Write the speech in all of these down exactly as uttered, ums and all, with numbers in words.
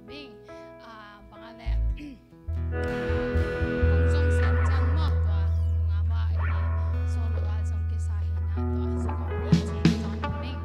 Bing, ah, bang a le, kong zong sem ciang maw, tua nungak maw, eh, solo a zong kisa hi na, tua zong ni ci zong bing.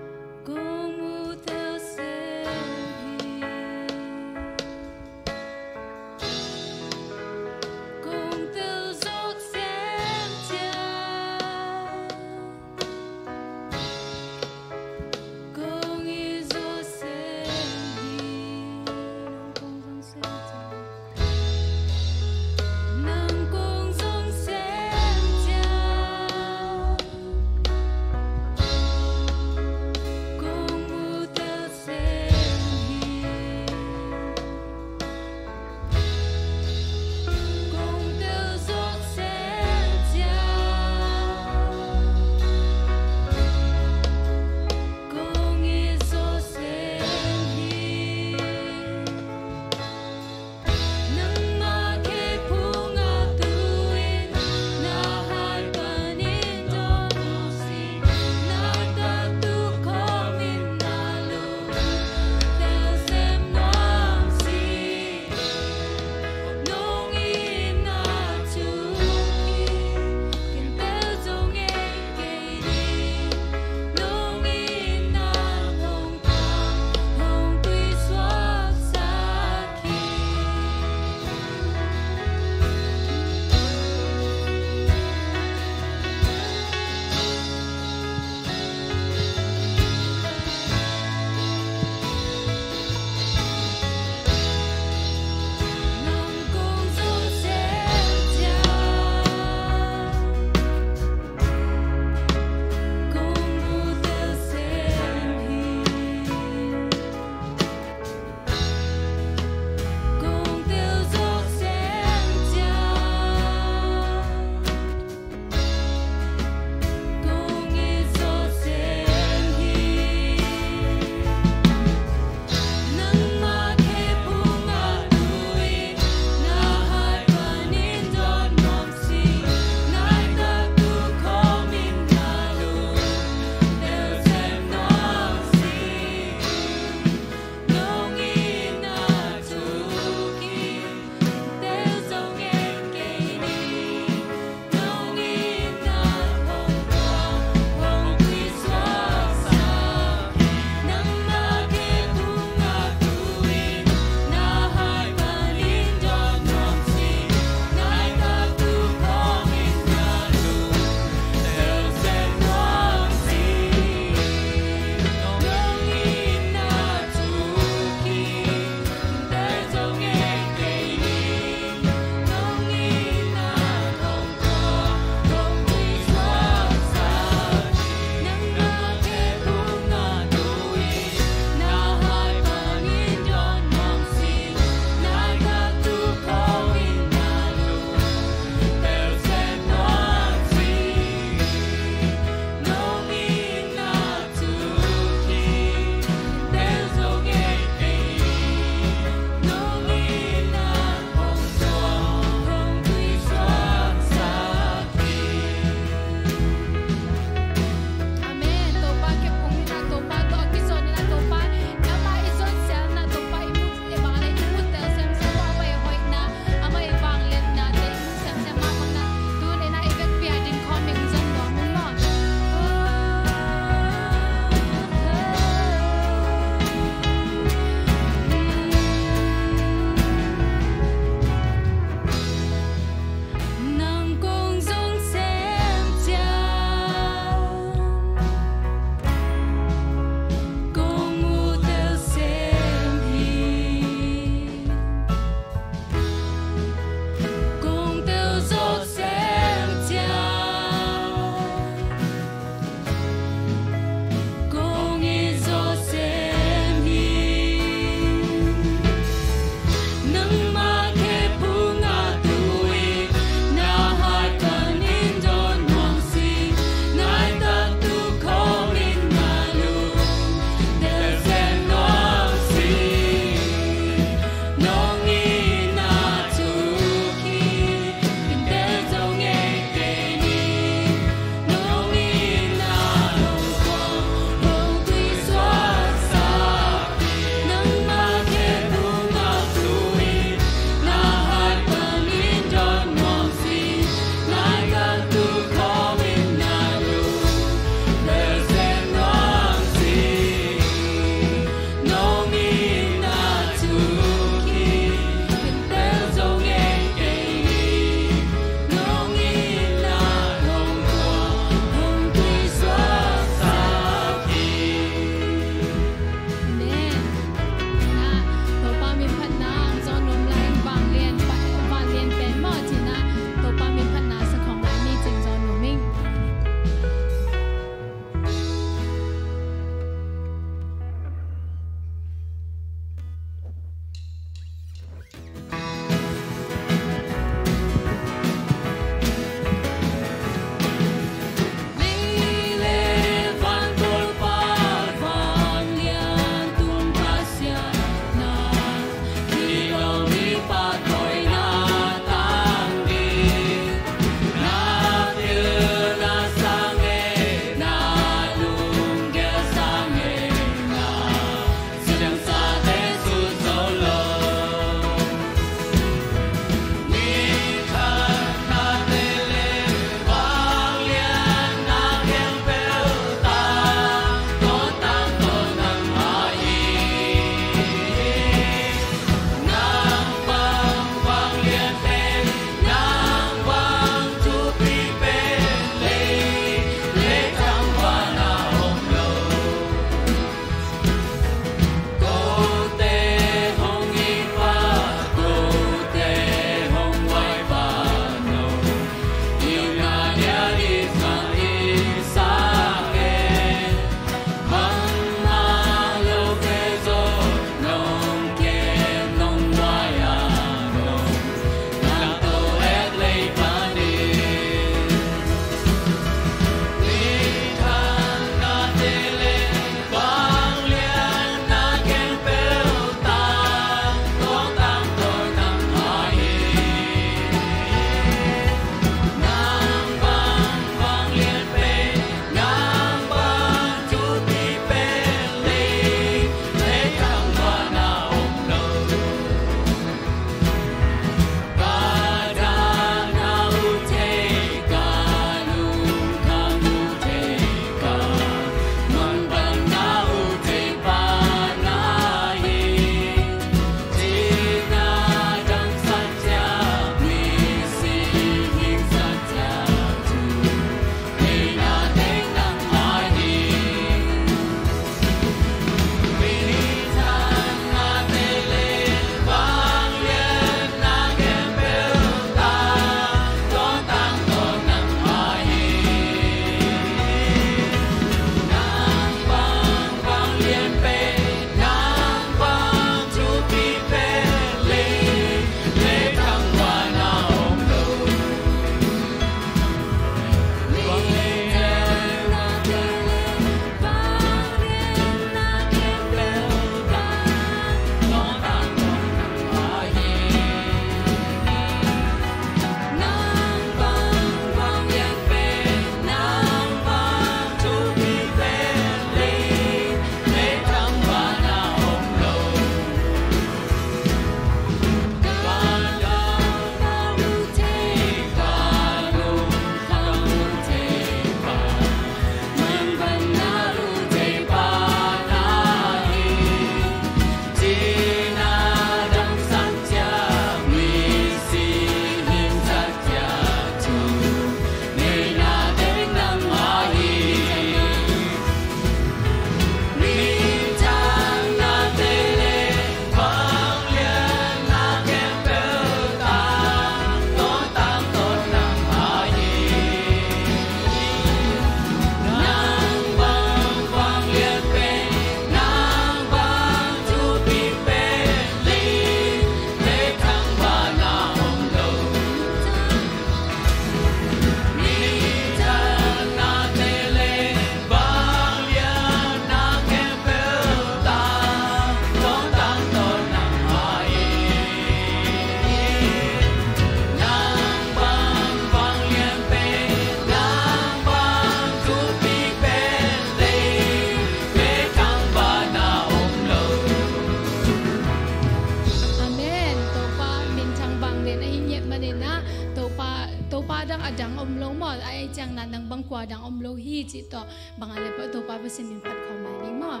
Pa dang a dang om lo maw, a ei ciang na nang bang kua dang om lo hi cih tawh bang a le pah Topa Pasian min phat khawm lai ni maw.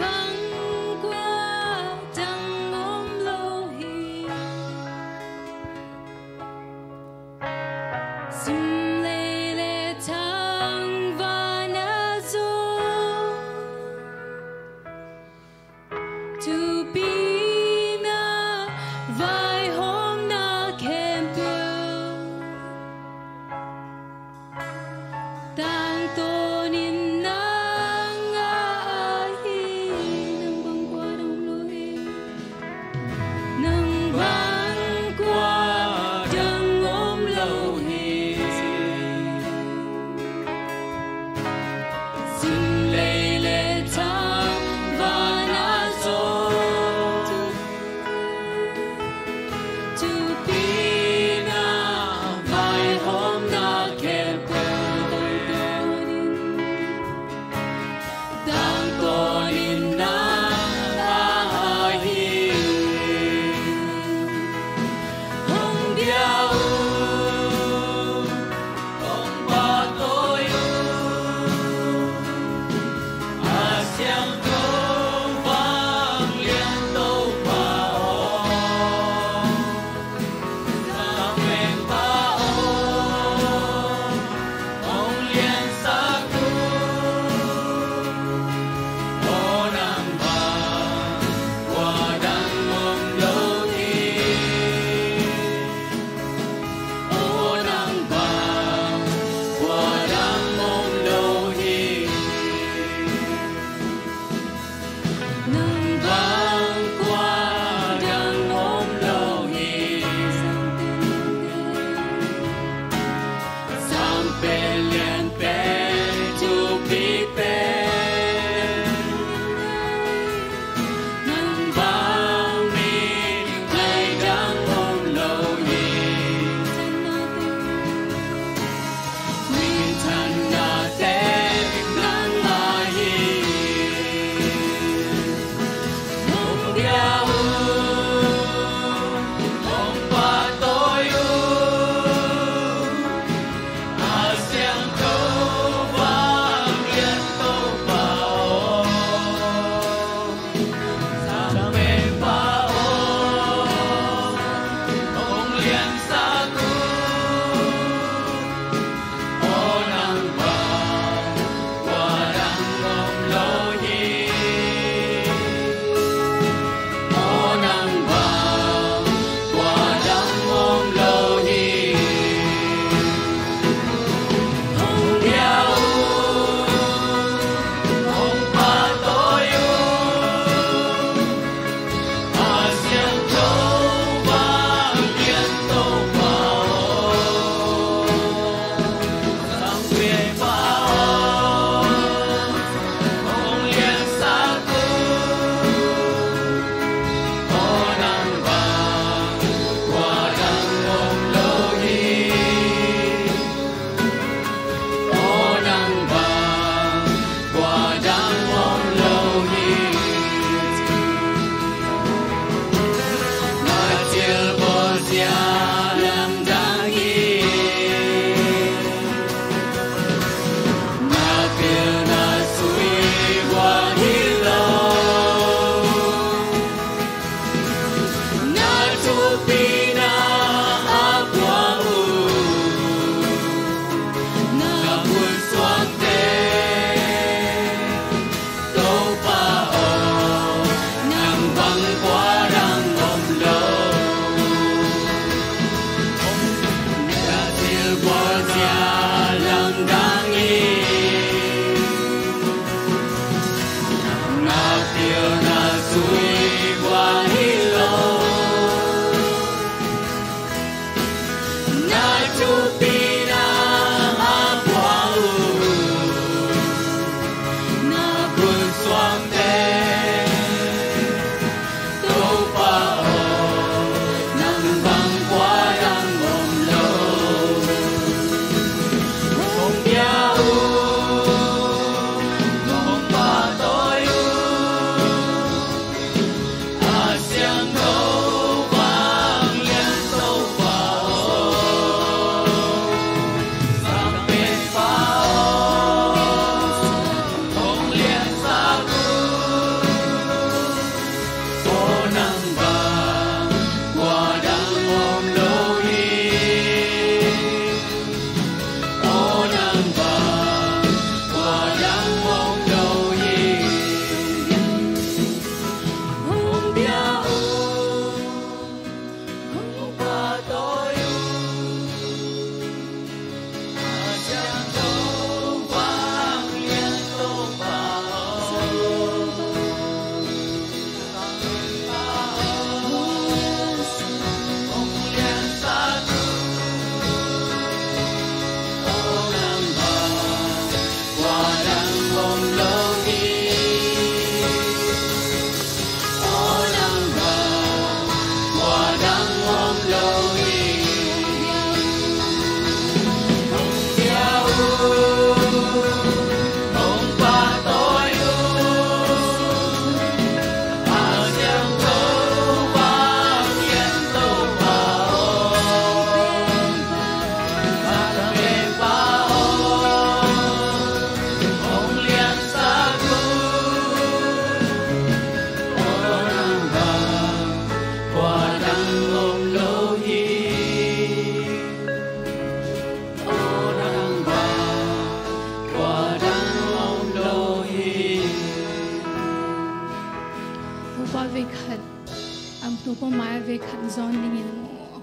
Bang kua dang om lo hi. Sim lei le thangvahna zong, thupina vaihawmna khempeuh tangtawnin nang ngah ahi. Nang bang kua dang om lo hi. Nang bang kua dang om lo hi. Topa mai-ah vei khat zawn dingin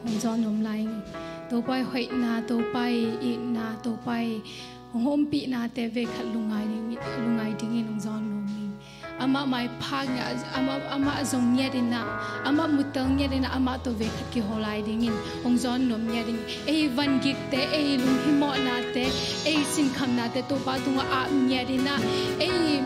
hong zawn nuam lai ing. Topa i hoihna, Topa i itna, Topa i hong ompihnate vei khat lungngai ding, lungngai dingin hong zawn nuam ing. Amah maipha ngiat, amah, amah zong ngiat in ah, amah mutel ngiat in ah, amah tawh vei khat kiho lai dingin hong zawn nuam ngiat ing. Ei van gikte, ei lunghimawhnate, ei sinkhamnate Topa tungah ap ngiat in ah, ei,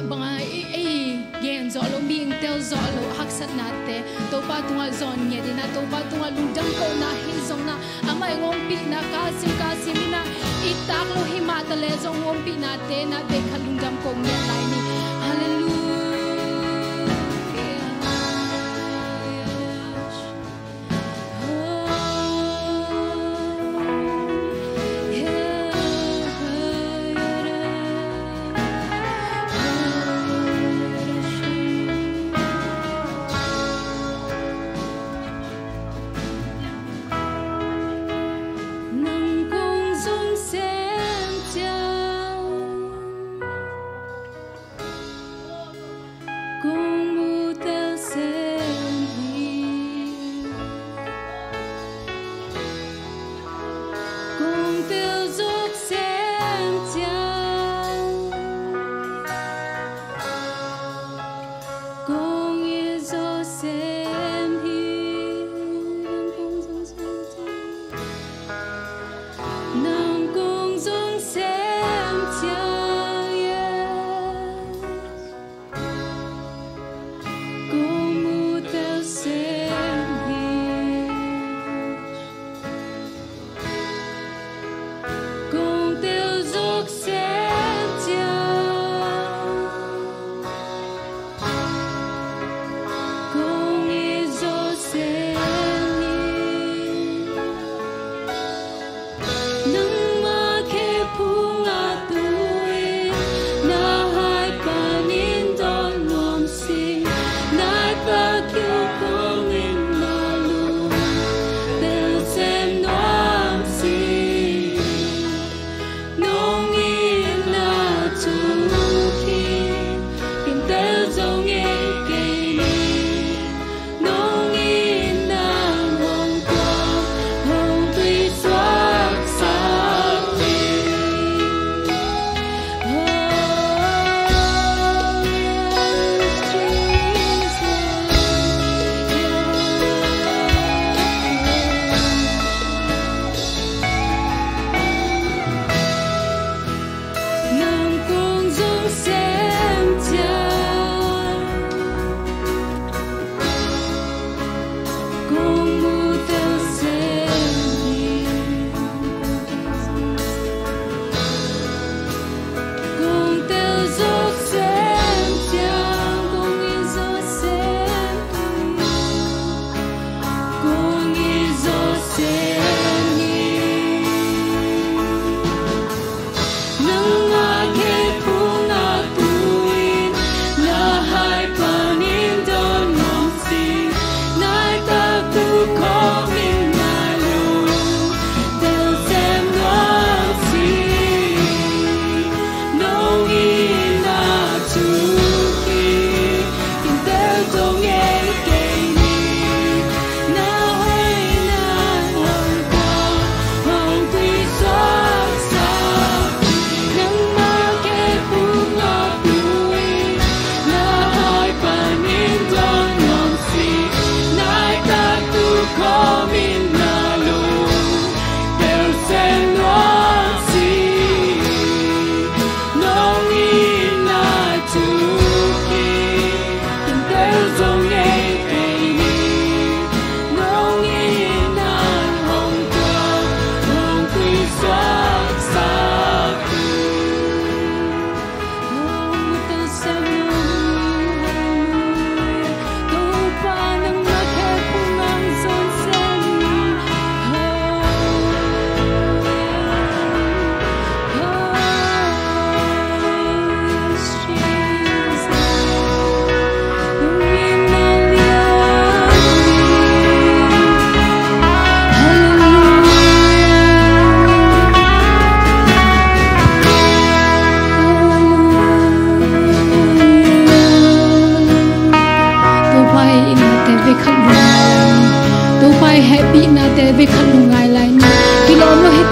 bang a, ei, ei gen zawh loh, mi tel zawh loh haksatnate Topa tungah zawn ngiat in ah, Topa tungah lungdam kohna hi zong in ah, amah i hong ompihna ka sim, ka sim in ah, i tak loh hi mah ta leh zong hong ompihnate in ah vei khat lungdam koh ngiat lai ni. Halleluiah. Nang kong zong sem ciang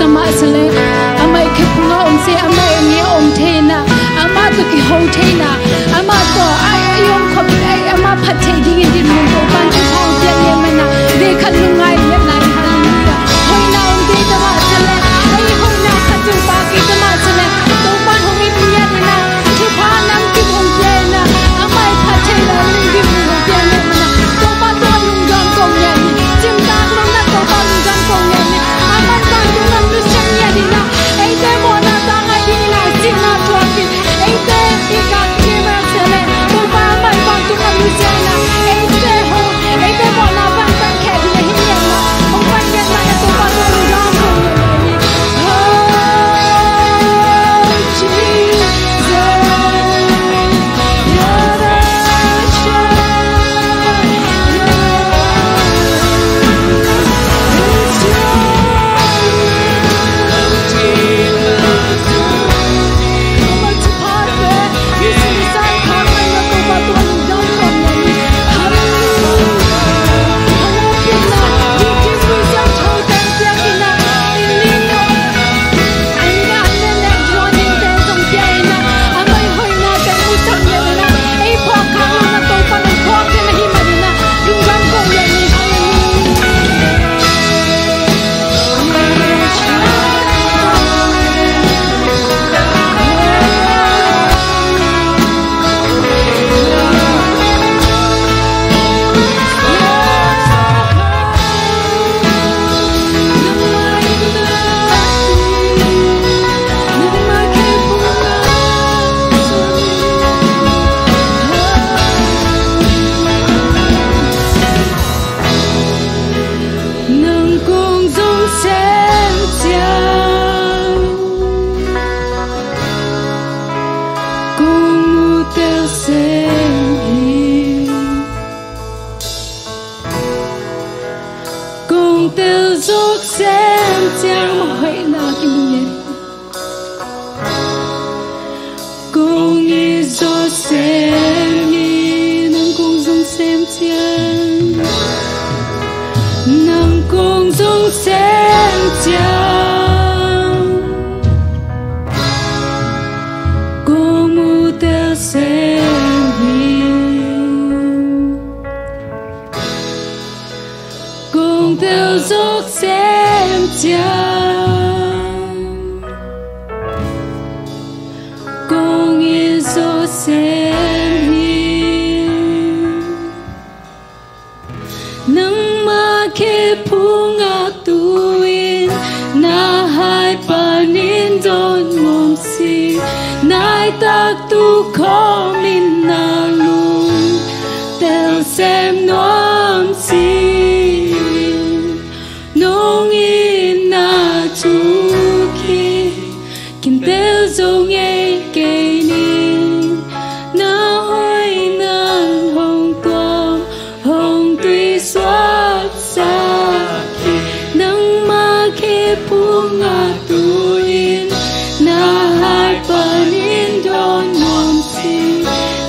Amah sa le, amah i khephung a om se, amah i nge om thei na, amah tawh kiho thei na, amah tawh a, a i om khop, a i amah phat thei dingin dinmun Topa'n thupha hong piak ngei man a, vei khat lungngai lian lai, halleluiah. Hoihna om kei ta mah sa le, a i hoihna khat zong pha kei ta mah sa le, Topa'n hong it ngiat in a, thupha namkim hong pia in a, amah i phat theih loh ding dinmun hong pia ngei man a, Topa tungah lungdam ko ngiat ni. Cimtak lo in a, Topa lungdam ko ngiat ni. Amah vantung lam nusia ngiat in a, eite mawhna tang ngai ding in a, sihna thuak in, eite i gam kei mah sa le, Topa amah vantung lam nusia in a, eite hong, eite mawhna vantung khia ding a hi ngiat na, hong pai ngiat na, Topa tungah lungdam ko ngiat ni. Oh, Jesus. Nang kong zong sem ciang kong mu tel sem hi. Kong tel zawk sem ciang mah hoihna kimu ngiat. Kong it zawk sem hi, nang kong zong sem ciang. Nang kong zong sem ciang kong mu tel sem hi. Kong tel zawk sem ciang kong it zawk sem hi. Nangmah khe phungah tu-in na hai panin dawn nuam sih. Naitak tu khawmin na lungtel sem nuam sih. Nong itna thuk hi. Kintel zo ngei kei ning. Na hoihna hong tuam, hong tuisuaksak hi. Nangmah khe phungah tu-in na hai panin dawn nuam sih.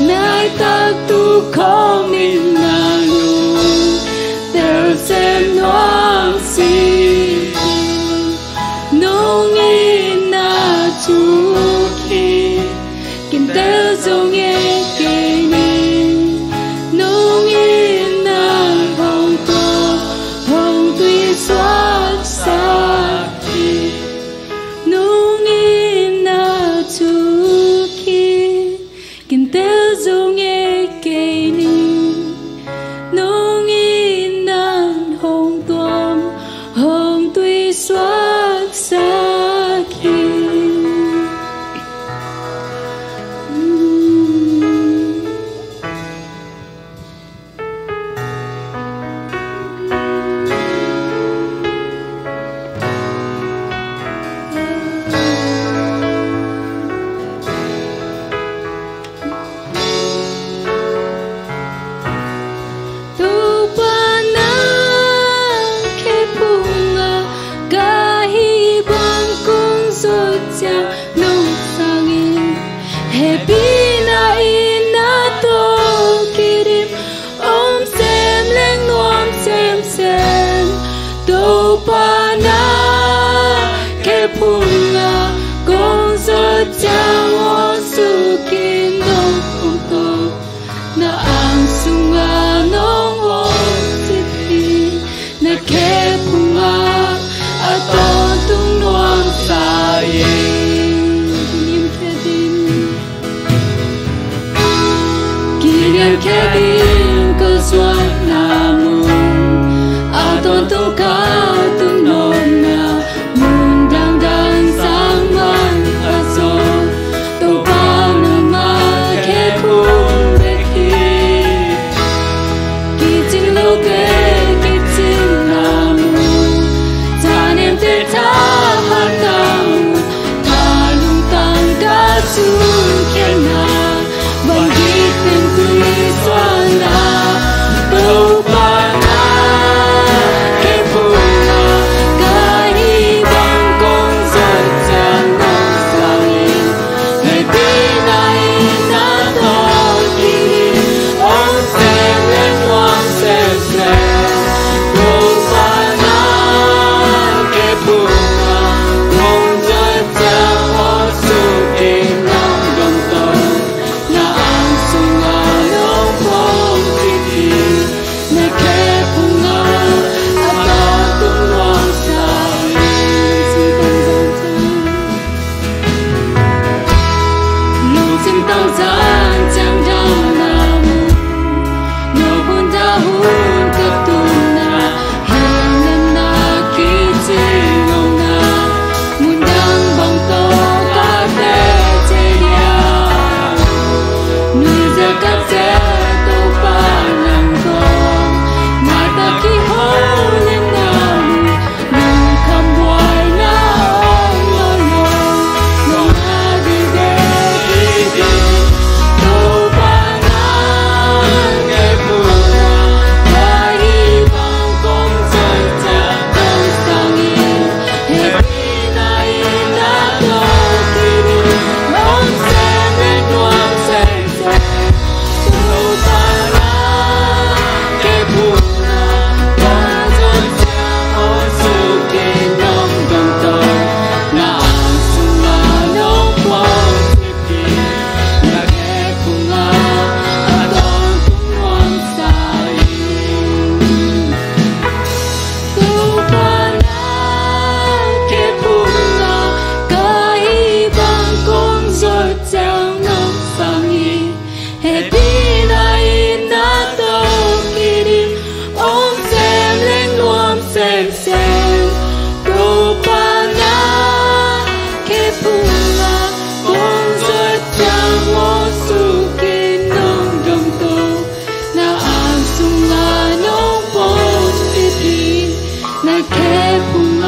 Naitak tu khawmin na lungtel sem nuam sih. Nong itna thuk hi. Kintel zo ngei kei ning. Nong itna hong tuam, hong tuisuaksak hi. Nong itna thuk hi. Kintel zo ngei kei ning. Nong itna hong tuam, hong tuisuaksak hi. Phung a kong zuat ciang aw sukin nong kong tawh, na ang sungah nong hong cip hi. Na khe phung a a tawntung nuamsa in. Kiniamkhiat in ka zuatna mun, a tawntung ka tun nopna mun dangdang sang man a zaw, Topa nangmah khe phung bek hi. Kicing lote kicingna mun, thanemte thahatna mun, ka lungtang ka sungkhiatna bang gik pen tui suahna, Topa na khe phung a ka hih bang kong zuat ciang nong sang in. Hehpihna in na tawh kiding, hong sem leh nuam semsem. Topa na khe phung a kong zuat ciang aw sukin nong dong tawh, na ang sungah nong hong cip hi. Na khe phung a a tawntung nuamsa in. Lungsim tawh zan ciang dahna mun, no hun dah hun ka tunna, hehna na kicing omna, mun dang bang tawh ka teci dia. Nuizia ka teci Topa nang kong, mata kiholimna mun, lungkham buaina ong lolo, lungkham dide dide. Topa na khe phung a ka hih bang kong zuat ciang nong sang in. Hehpihna in na tawh kiding, hong sem leh nuam semsem. Topa na khe phung a kong zuat ciang aw sukin nong dong tawh, na ang sungah nong hong cip hi. Na khe phung a a tawntung nuamsa in. Topa na khe phung a ka hih bang kong zuat ciang nong sang hi. Hehpihna in na tawh kiding, hong sem leh nuam semsem. Topa na khe phung a kong zuat ciang aw sukin nong dong tawh, na ang sungah nong hong cip hi. Na khe phung a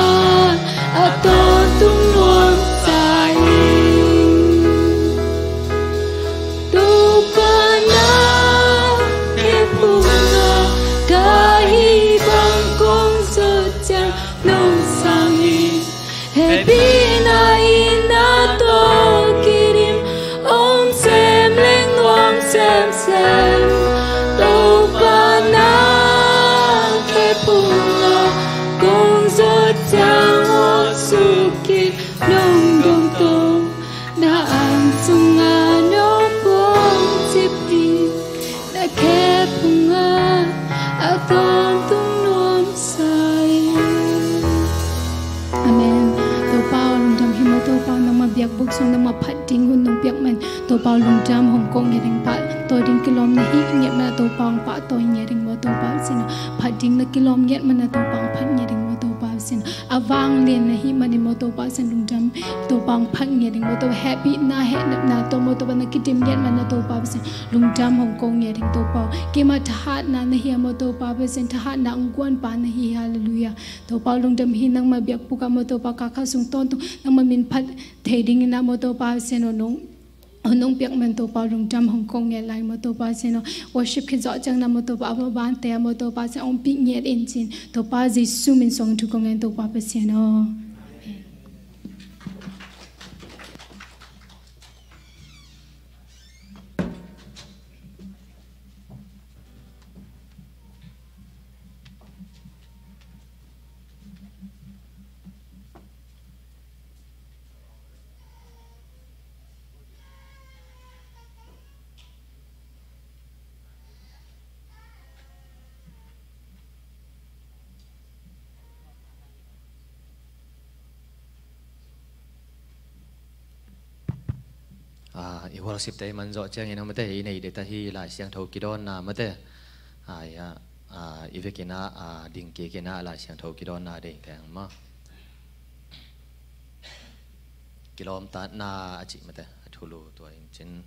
a tawntung nuamsa in. Topa na khe phung a ka hih bang kong zuat ciang nong sang hi. Hehpihna in na tawh kiding, hong sem leh nuam semsem. Topa na khe phung a kong zuat ciang aw sukin nong dong tawh, na ang sungah nong hong cip hi. Na khe phung a a tawntung nuamsa in. Amen. Topa aw lungdam hi maw Topa, nangmah biakbuk sung nangmah phat ding hun nong piak man Topa aw lungdam hong ko ngiat ding, pahtawi ding kilawm na hih ngiat man a Topa hong pahtawi ngiat ding maw Topa Pasian aw, phat ding na kilawm ngiat man a Topa hong phat ngiat ding maw Topa Pasian aw, a vanglian na hih man in maw Topa Pasian lungdam, Topa hong phat ngiat ding maw Topa, hehpihna hehnemna tawh maw Topa na kidim ngiat man a Topa Pasian lungdam hong ko ngiat ding Topa aw, keimah thahatna na hi a maw Topa Pasian, thahatna hong guanpa na hi, halleluiah. Topa aw lungdam hi, nangmah biakbuk ah maw Topa kha kha sung tawntung nangmah min phat thei dingin ah maw Topa Pasian aw nong, nong piak man Topa aw lungdam hong ko ngiat lai maw Topa Pasian aw, worship khit zawh ciangin ah maw Topa a vavante ah maw Topa Pasian aw hong pih ngiat in ci-in Topa Jesu min suang thu ko ngen Topa Pasian aw. Amen. Ah, i worship te i man zawh ciangin a mate, i nei det ahi Lai Siangtho kidawnna mate. Ah, i, ah, ah, i vekin ah, ah, ding kik in ah Lai Siangtho kidawnna ding keng ma. Kilawmtatna a cih mate, a thulu tua in cin.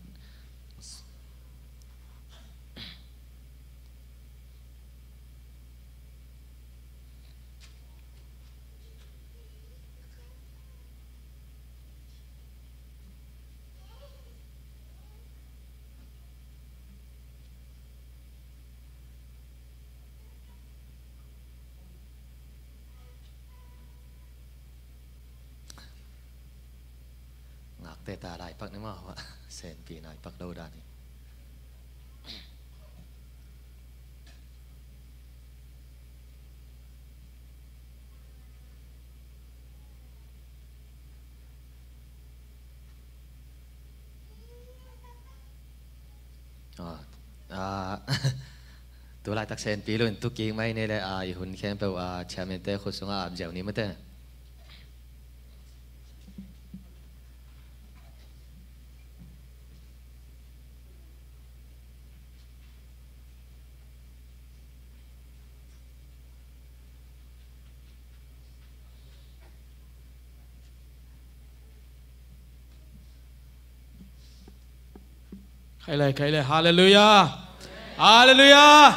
Ngakte ta lai pak ni maw, senpi nai pak lo dan hi. Ah, ah, tu laitak senpi lo in tu kik mai ni le, ah, i hun khempeuh, ah, chairman te khut sungah ap ziau ni mate. Khai lai, khai lai. Halleluiah. Halleluiah.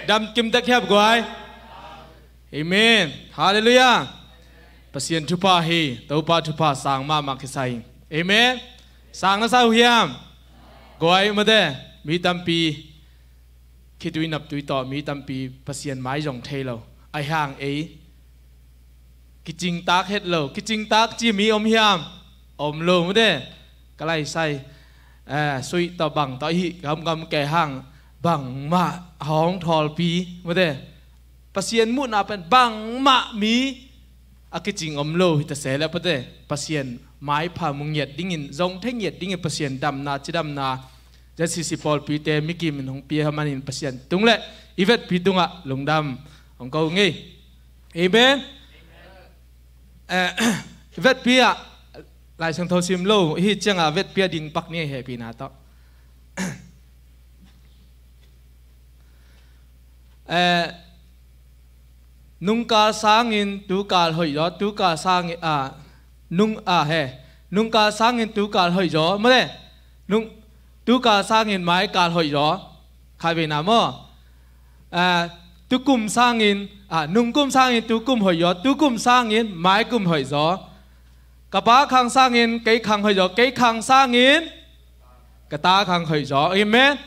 Dam kim tak hiap guai. Amen. Halleluiah. Pasian thupha hi, Topa thupha sang mahmah kisai. Amen. Sang na sa uh hiam? Guai mate, mi tampi khitui naptui tawh mi tampi Pasian mai zong thei lo. Ahi hang ei kicingtak het lo, kicingtak ci mi om hiam? Om lo mate. Ka lai sai, eh, suih tawh bang tawh hih gamgam kei hang bangmah hong thawlpi mate. Pasian muhna pen bangmah mi a kicing om lo hi ta se le pate, Pasian maipha mu ngiat dingin, zong thei ngiat dingin Pasian damna, cidamna, Z C C pawlpite mikim in hong pia manin Pasian tung le i vetpi tungah lungdam hong ko ngei. Amen. Eh, vetpi ah Lai Siangtho sim lo hi ciangah vetpi ah ding pak ni hehpihna tawh. Eh, nungkal sangin tukal hoih zaw, tukal sangin, ah, nung, ah, he, nungkal sangin tukal hoih zaw, male, nung, tukal sangin maikal hoih zaw, khat veina maw? Ah, tukum sangin, ah, nungkum sangin tukum hoih zaw, tukum sangin maikum hoih zaw. Ka pa khang sangin kei khang hoih zaw, kei khang sangin ka ta khang hoih zaw. Amen.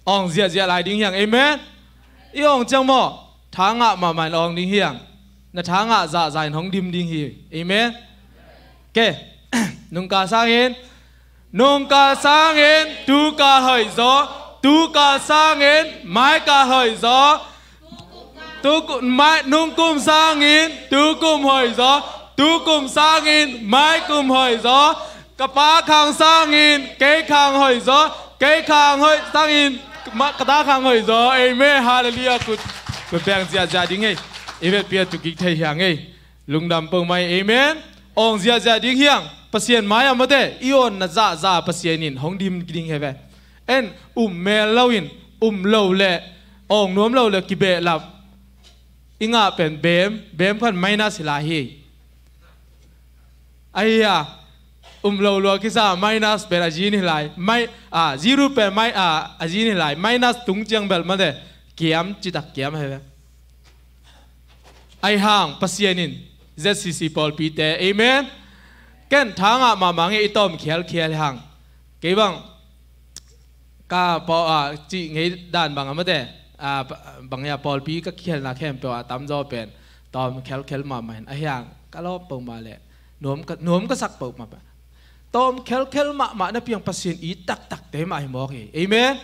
Awng ziahziah lai ding hiang. Amen. I awng ciang maw, tha ngah mahmah in awng ding hiang. Na tha ngah zahzah in hong dim ding hi. Amen. Ke, nungkal sangin, nungkal sangin tukal hoih zaw, tukal sangin maikal hoih zaw. Tukum, mai, nungkum sangin tukum hoih zaw, tukum sangin maikum hoih zaw. Ka pa khang sangin kei khang hoih zaw, kei khang hoih sangin ma, ka ta khang hoih zaw. Amen. Halleluiah. Kut, kut beng ziahziah ding ei. I vetpi a tukik thei hiang ei. Lungdam peuhmah ei. Amen. Awng ziahziah ding hiang. Pasian mai-ah mate, i awn na zahzah Pasian in hong dim ding hi ve. En, um mel lo in, um lo le awng nuam lo le kibehlap i ngah pen beem, beem khan minus hi lai hi. Ahi a, um lo lua kisa minus pen a zin hi lai. Mai, a, zero pen mai, a, a zin hi lai. Minus tung ciang bel mate, kiam, citak kiam hi ve. Ahi hang Pasian in Z C C pawlpite, amen. Ken tha ngah mahmah ngei i tawm khialkhial hang. Kei bang ka paw, a, cih ngei dan bang a mate, a, bang a pawlpi ka khialna khempeuh a tamzaw pen tawm khialkhial mahmah in ahi hang ka lawp peuhmah le nuam ka, nuam ka sak peuhmah. Tawm khelkhel mahmah na piang Pasian it taktakte mah hi mawk hi. Amen.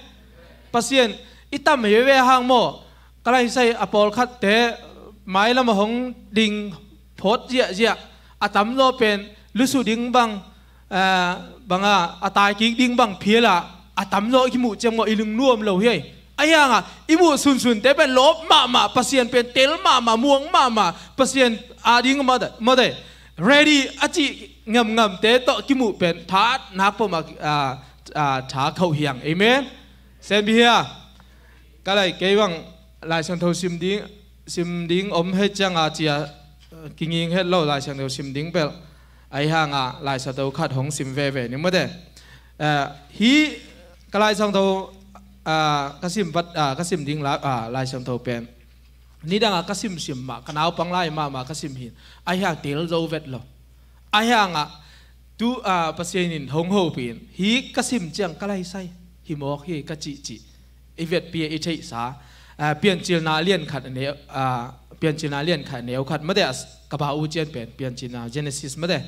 Pasian i tam hi ve hang maw. Ka laisai a pawlkhatte mailam a hong ding phawt ziahziah a tamzaw pen lusu ding bang, eh, banga a taikik ding bang phial ah a tamzaw i kimuh ciang maw i lungnuam lo hi. Ahi hangah i muh sunsunte pen lawp mahmah, Pasian pen tel mahmah, muang mahmah, Pasian a ding mawte, mawte. ready a cih ngamngamte tawh kimuh pen tha nak peuhmah, ah, ah, tha khauh hiang. Amen. Senpi hia? Ka lai kei bang Lai Siangtho sim ding, sim ding om hei cianga cia, eh, kinging het lo Lai Siangtho sim ding pelh. Ahi hanga Lai Siangtho khat hong sim veve ni mawte. Eh, hi ka Lai Siangtho, ah, ka sim vat, ah, ka sim ding la, ah, Lai Siangtho pen nidanga ka simsim mah, ka naupang lai mahmah ka sim hin. Ahi hang tel zo vet lo. Ahi hanga tu, ah, Pasian in hong hopih in, hi ka sim ciang ka laisai hi mawk hi ka cihcih i vetpi a i theihsa, ah, Piancilna lian khat a neu, ah, Piancilna lian khat a neu khat mate, a s-, ka pa u cian pen Piancilna Genesis mate.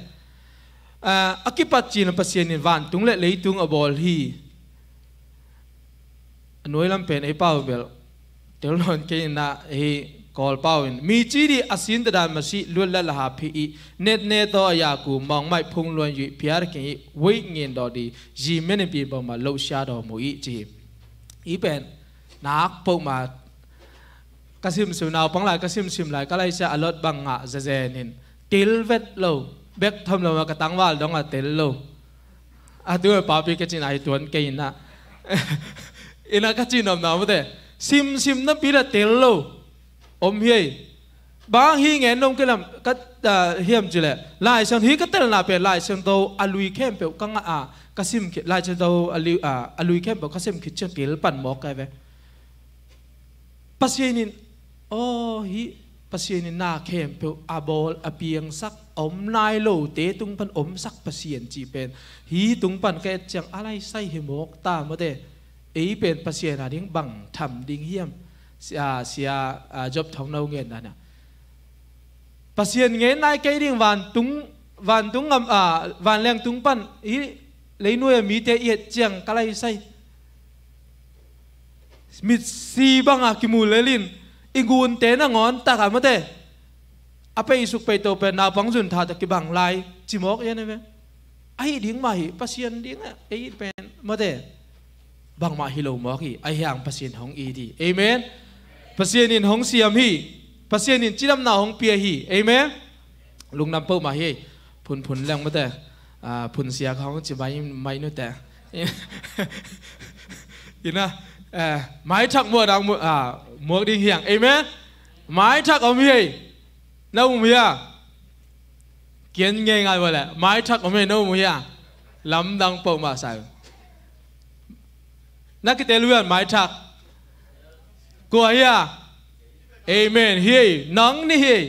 Ah, a kipat cina Pasian in vantung le leitung a bawl hi. A nuai lam pen ei pau bel tel nawn kei inah, ei Kawl pau in, mi ci dih a sinta dan masih luat la laha phih ih, net ne taw a yaku mawngmaih phung luan yuih phiar king ih, weih ngen daw di, zi men in pi bawngmah loh sia daw mu ih ci hi. I pen nak pohmah ka simsim, naupang lai ka simsim lai ka laisia a lot bang ngah zazen in tel vet lo, bek tham lo ma ka tangval dong a tel lo. A tu a papi ka cin a hi tuan kei inah. Inah ka cin om na mute. Simsim na pi la tel lo. Om hi ei. Bang hi ngen nong kei lam ka, ah, hiam cile. Lai Siang hi ka telna pen Lai Siangtho a lui khempeuh ka ngah a ka sim khit. Lai Siangtho a lui, ah, a lui khempeuh ka sim khit ciang tel pan mawk kai ve. Pasian in, aw, hi Pasian in na khempeuh a bawl, a piangsak, a om nai lote tung pan omsak Pasian cih pen hi tung pan ka et ciang a laisai hi mawk ta mawte. Ei pen Pasian a ding bang tham ding hiam? Sia, sia, ah, Job Thawng No ngen dan a, Pasian ngen nai kei ding, vantung, vantung ngam, ah, vanleng tung pan hi leinuai a mite i et ciang ka laisai. Mitsi banga kimu lelin i gunte nangawn taka mate. A peisuk peito pen naupang zun tha ta kibang lai ci mawk ian a ve. Ahi ding mah hi Pasian ding a ei pen mate. Bangmah hi lo mawk hi, ahi hang Pasian hong it hi. Amen. Pasian in hong siam hi. Pasian in cidamna hong pia hi. Amen. Lungdam peuhmah hi. Phunphun leng mate. Ah, phun sia ka hong ci mai, mai nute. Ina, eh, mai thak muak dang mu-, ah, muak ding hiang. Amen. Mai thak om hi. Na um hia? Kian ngei ngai vale. Mai thak om hi, na um hia? Lamdang peuhmah sai. Na kitel uh hian mai thak? Kua hia? Amen. Hi ei, nang ni hi ei.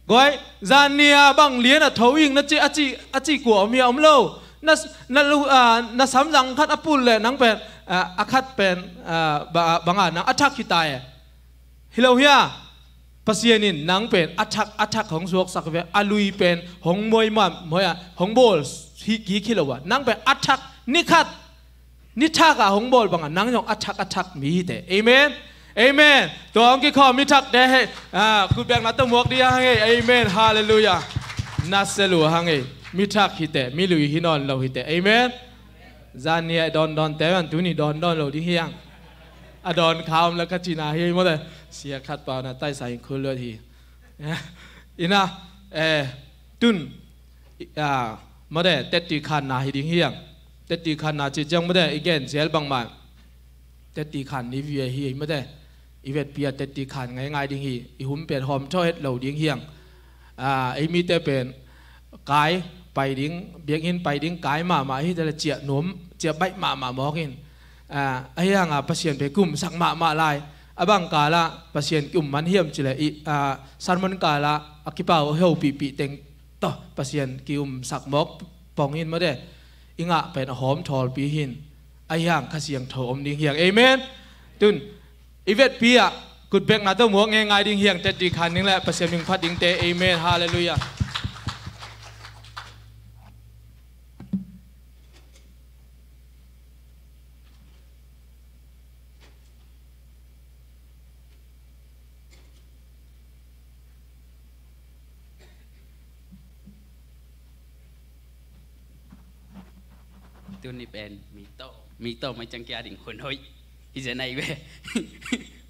Guai, zan nia bang lian a tho ing na ci, a ci, a ci kua om hia? Om lo. Na, na lu, ah, na samzang khat a pul le nang pen, ah, a khat pen, ah, ba, banga nang a thak hi ta e. Hi lo hia? Pasian in nang pen a thak, a thak hong suaksak ve, a lui pen hong muai ma, muai a, hong bawl hi kik hi lo a. Nang pen a thak ni khat, ni thak a hong bawl banga nang zong a thak, a thak mi hi te. Amen. Amen. Tua hong kikhawm mi thak te hei, ah, kutbekna tawh muak dih hang ei. Amen. Halleluiah. Na selu hang ei. Mi thak hi te, mi lui hi nawn lo hi te. Amen. Zan ni a dawn dawn te, an tuni dawn dawn lo ding hiang. A dawn kha om la ka cina hi mawte. Sia khat pau na taisa in khul luat hi. Ina, eh, tun, ah, mawte, tetti khanna hi ding hiang. Tetti khanna ci ciang mawte, i gen zel bangmah. Tetti khan ni via hi mawte. I vetpi a tetti khan ngaingai ding hi. I hum pen hawm thawh het lo ding hiang. Ah, ei mite pen kai pai ding, biakinn pai ding kai mahmah hi, tale ciah nuam, ciah baih mahmah mawk in. Ah, ahi hanga Pasian pen kumsak mahmah lai. A bang kala Pasian ki um man hiam cile i, ah, sermon kala a kipau a hopihpih teng tawh Pasian ki umsak mawk pong in mawte. I ngah pen a hawm thawlpi hin. Ahi hang Kha Siangtho om ding hiang. Amen. Tun, i vetpi ah kutbekna tawh muak ngei ngai ding hiang, tetti khan ding le Pasian min phat dingte. Amen. Halleluiah. Tuni pen mi tawh, mi tawh mai ciang kia ding hun hoih hi zen ahi ve.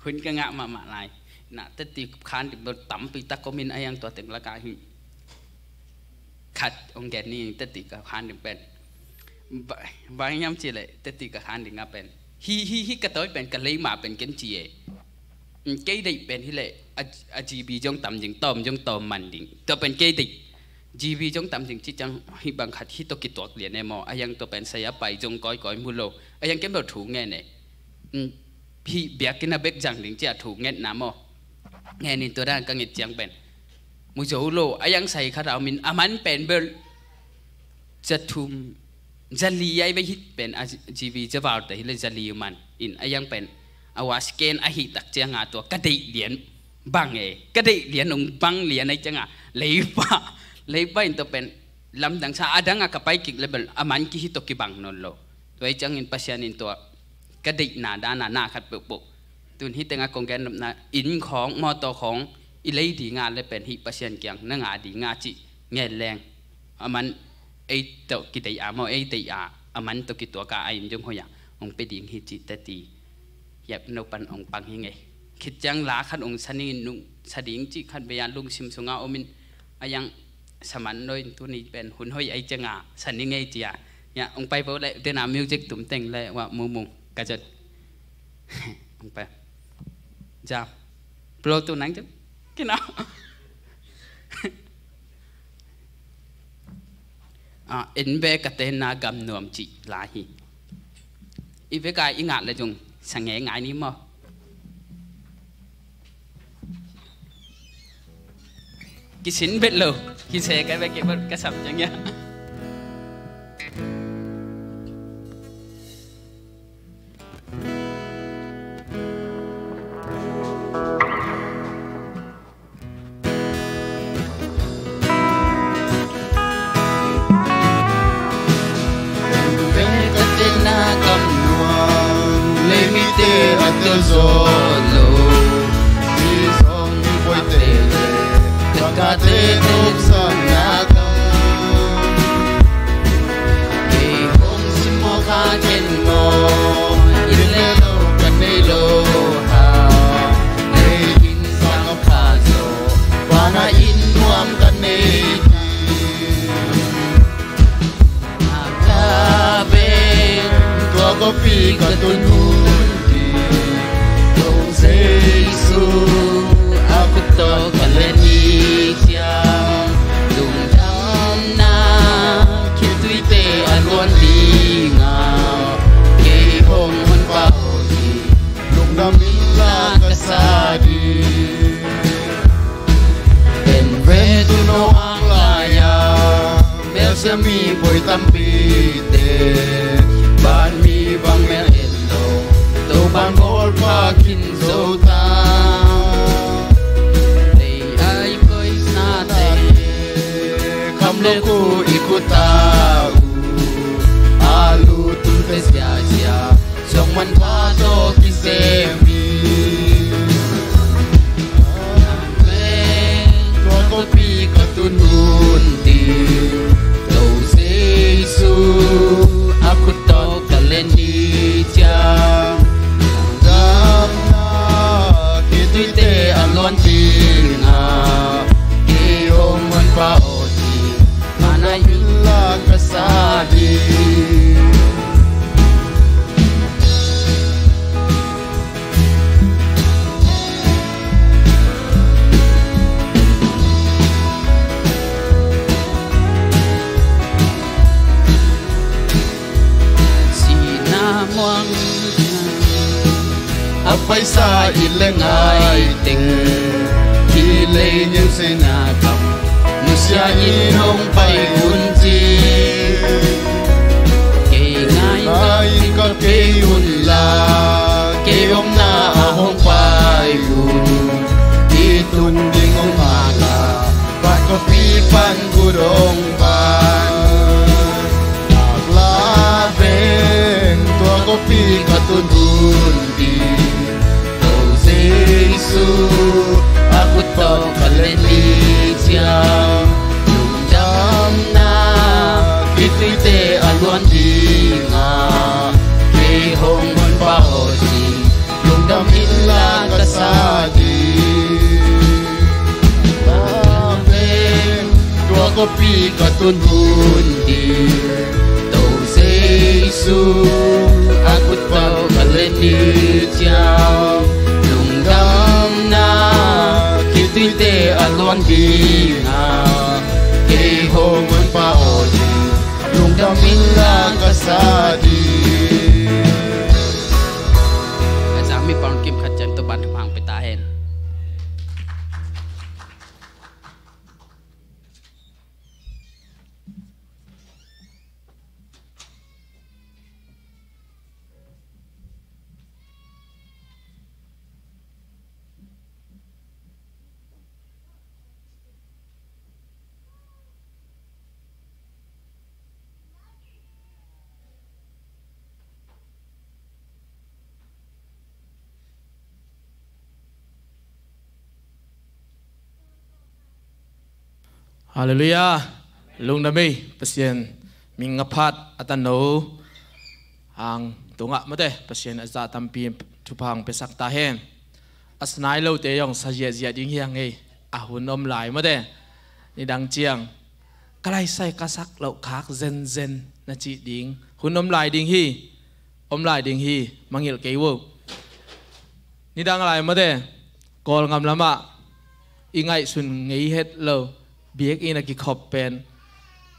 Hun ka ngah mahmah lai. Na tetti khan ding bel tampi tak om in a hiang tua teng laka hi. khat hong gen ni, teti ka khan ding pen. Ba, bang hiam cih leh teti ka khan ding a pen, hi, hi, hi ka tawi pen ka lei mah pen ken ci e. Kei deih pen hi leh a, a GB zong tam ding, tawm zong tawm man ding. Tua pen kei deih. GB zong tam ding ci ciang hih bang khat hih tawh kituak lian e maw. A hiang tua pen saya pai zong kawikawi mu lo. A hiang ken bel thu ngen e. Hih biakinn a bek zang ding ci a thu ngetna maw. Ngen in tua dan ka nget ciang pen mu zo lo. A hiang sai khat a om in a man pen bel za thum, za li ai ve hih pen a GB za val ta hi leh za li man in a hiang pen a wa scan a hih tak ciang a tua ka deih lian bang e, ka deih lian ong bang lian ai ciang a leipa, leipa in tua pen lamdang sa a dang a ka pai kik leh bel a man ki hih tawh kibang nawn lo. Tua ai ciang in Pasian in tua ka deihna dan a na khat peuhpeuh. Tun hih teng a kong gen nopna inn khawng, mawtaw khawng i lei ding a leh pen hih Pasian kiang na ngah ding a cih ngen leng. A man ei tawh kideih a maw, ei deih a, a man tawh kituak a, a inn zong hoih a hong pia ding hi cih teti. Hiap no pan hong pang hi ngei. Khit ciang la khat hong sa ning in nung sa ding cih khat vei a lungsim sung a om in a hiang sa man lo in tuni pen hun hoih ai ciang a sa ning ei ci a. Hiah hong pai vo leh dena music tum teng leh wa mumung ka zat. Hong pai. Jam. Blow tu nang jam. Kina. Ah, en ve ka tenna gam nuam cih la hi. I vek a i ngah leh zong sa ngei ngai ni maw. Kisin bet lo. Kise ka vek kibet ka sam ciang hiah. Veng ka tenna gam nuam, lei mite a tel zawh lo. Mi sawm mi buaite le, ka kate tawpsakna gam. Kei hong simmawh kha ken maw, inn le lo ka nei lo ha. Lei inn sang a pha zaw, vanah inn nuam ka nei hi. Ngakna veng tua kawpi ka tun hun ding, Topa Jesu a khut tawh ka len hi ciang, lungdamna khitui te a luan ding a, kei hong honpa aw hi. Lungdam inla ka sa ding. En ve tu'n hong hang lai-a melsiam mi buai tampite, ban mi bang mel en lo, Topa'n bawl pha khin zo ta. Lei a i koihnate, kham le khu i khut a uh, a lut tunte siasia, song manpha tawh kisem hi. Amen. Tua kawpi ka tun hun ding, Topa Jesu a khut tawh ka len hi ciang, lungdamna khituite a luan ding a, kei hong honpa aw hi. Mana inla ka sa ding. Sihna muang a paisa i le ngai teng, hi lei niamsena kam nusia in hong pai un ci. Kei ngai ka, ngai ka kei un la, kei omna ah hong pai un. I tung ding hong maka, Van kawpi pan khut hong pan. Ak la veng tua kawpi ka tun hun ding, Topa Jesu a khut tawh ka len hi ciang, lungdamna khituite a luan ding a, kei hong honpa aw hi. Lungdam inla ka sa ding. Amen. Tua Pi ka tun hun ding, To Jesu a kut tawh ka let ding ciang, lungdamna kituite a luang ding a, kei hong honpa aw ding, lungdam inla ka sa ding. A cang mi pang kim khat ciang to ban thupang pe ta hen. Halleluiah. Lungdam ei, Pasian min a phat a tano hang tungah mate, Pasian a zah tampi thupha hong piasak ta hen. A sanai lote zong sa ziahziah ding hi hang ei, a hun om lai mate. Nidang ciang ka laisai ka sak loh khak zenzen na cih ding hun om lai ding hi. Om lai ding hi, mangilh kei uh. Nidang lai mate, Kawlngam lamah i ngaihsun ngei het lo biakinn a kikhop pen,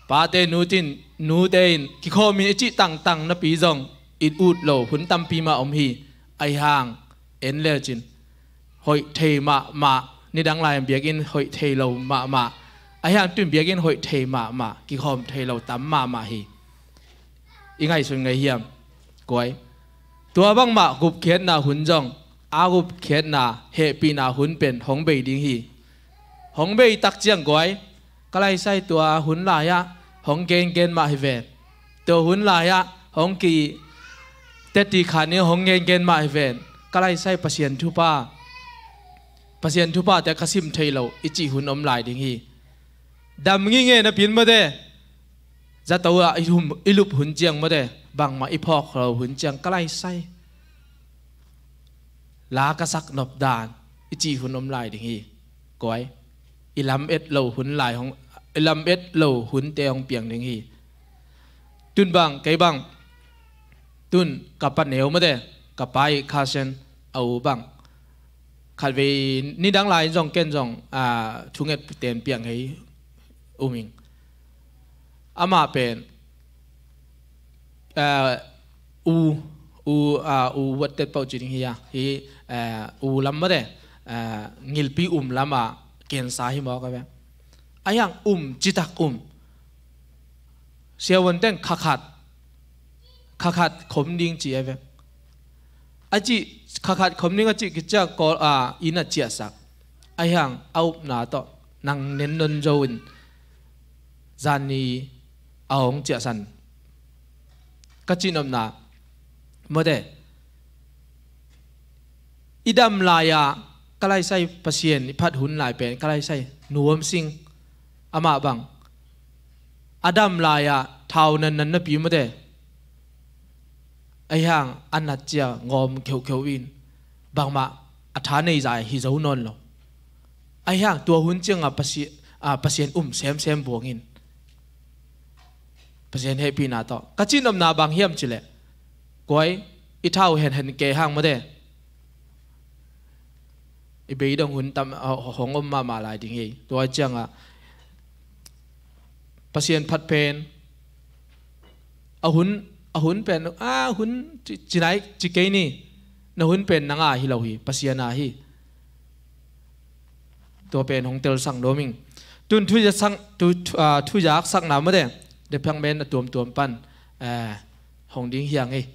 pate nutin, nute in kikhawm in i cih tangtang napi zong i ut lo hun tampi mah om hi. Ahi hang en lecin hoih thei mahmah, nidang lai biakinn hoih thei lo mahmah. Ahi hang tun biakinn hoih thei mahmah, kikhawm thei lo tam mahmah hi. I ngaihsun ngei hiam? Kuai. Tua bangmah gupkhiatna hun zong, a gupkhiatna hehpihna hun pen hong bei ding hi. Hong bei tak ciang kuai, ka laisai tua hun lai-ah hong gengen mah hi ven. Tua hun lai-ah hong ki teti khan in hong gengen mah hi ven. Ka laisai Pasian thupha, Pasian thuphate ka sim thei lo i cih hun om lai ding hi. Dam ngingei napi-in mate, zato ah i hum, i lup hun ciang mate, bangmah i phawk lo hun ciang ka laisai la ka sak nop dan i cih hun om lai ding hi. Kuai. I lam et lo hun lai hong, i lam et lo hunte hong piang ding hi. Tun bang, kei bang, tun ka pa neu mate, ka pa i cousin a u bang, khatvei nidang lai in zong ken zong, ah, thunget ten piang hei um ing. Amah pen, ah, u, u, ah, u wattet pau ci ding hi a, hi, ah, u lam mate, ah, ngilpi um lamah kensa hi mawk a ve. Ahi hang um citak um. Siavuan teng khakhat, khakhat khom ding ci a ve. A cih, khakhat khom ding a cih kiciak kawl a inn a ciahsak. Ahi hang a upna tawh nang nen non zo in zanni a hong ciahsan. Ka cihnopna mawte, i dam lai-ah ka laisai Pasian i phat hun lai pen ka laisai nuam sing. Amah bang a dam lai-ah thau nannan napi mawte, ahi hang a nat cia ngawm kheuhkheuh in bangmah a tha nei zai hi zo nawn lo. Ahi hang tua hun ciangah Pasi-, ah, Pasian um semsem buang in Pasian hehpihna tawh. Ka cihnopna bang hiam cileh, kuai, i thau henhen kei hang mawte, i beidong hun tam, ah, hong om mahmah lai ding hi. Tua ciangah Pasian phat pen a hun, a hun pen, a hun ci, ci nai, ci kei ni. Na hun pen nang a hi lo hi, Pasian a hi. Tua pen hong telsak nuam ing. Tun thuzak sang, tu, thu, ah, thuzak sakna mawte, dephang men a tuamtuam pan, eh, hong ding hi hang ei.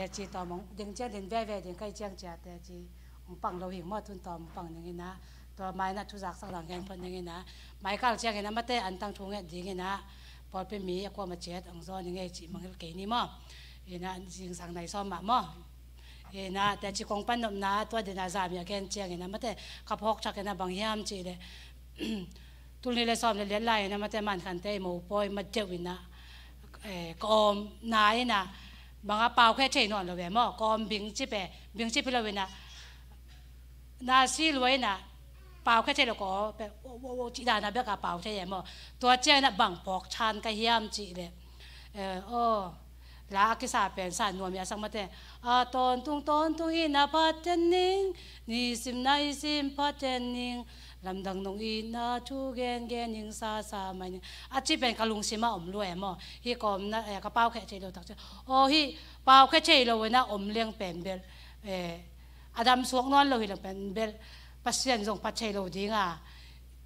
Teci tawm hong ding ciang din veve ding kai ciang cia teci hong pang lo hing maw, tun tawm hong pang ding ina. Tua mai na thuzak sak dang gen phot ding ina. Mai kal ciang ina mate an tang thu nget ding ina. Pawlpi mi a kuama ciat hong zaw ni ngei cih mangil kei ni maw. Ina zingsang nai sawm mah maw. Ina te ci kong pan nopna tua dena zami a gen ciangin a mate ka phawk thakin a bang hiam cih leh, tul nih le sawm le liat lai ina mate Mankhante i mopawi ma deuh ina, eh, ka awmna ina banga pau khe thei nawn lo ve maw, ka awm bing ci pe, bing ci pe lo ina, na si lua ina pau khe thei lo ka aw pe, wo, wo, wo, cih dana bek a pau thei e maw. Tua ciangin a bang phawk than ka hiam cih leh, eh, aw, la a kisa pen sa nuam i a sak mate. A tawntung tawntung itna phaten ning, nisim naisim phaten ning, lamdang nong itna thu gengen ning, sasa mai ning, a ci pen ka lungsim a om lua e maw. Hi ka awmna, eh, ka pau khe thei lo tak ci. Aw, hi pau khe thei lo ina om leng pen bel, eh, a dam suak nawn lo hi leng pen bel Pasian zong phat thei lo dinga,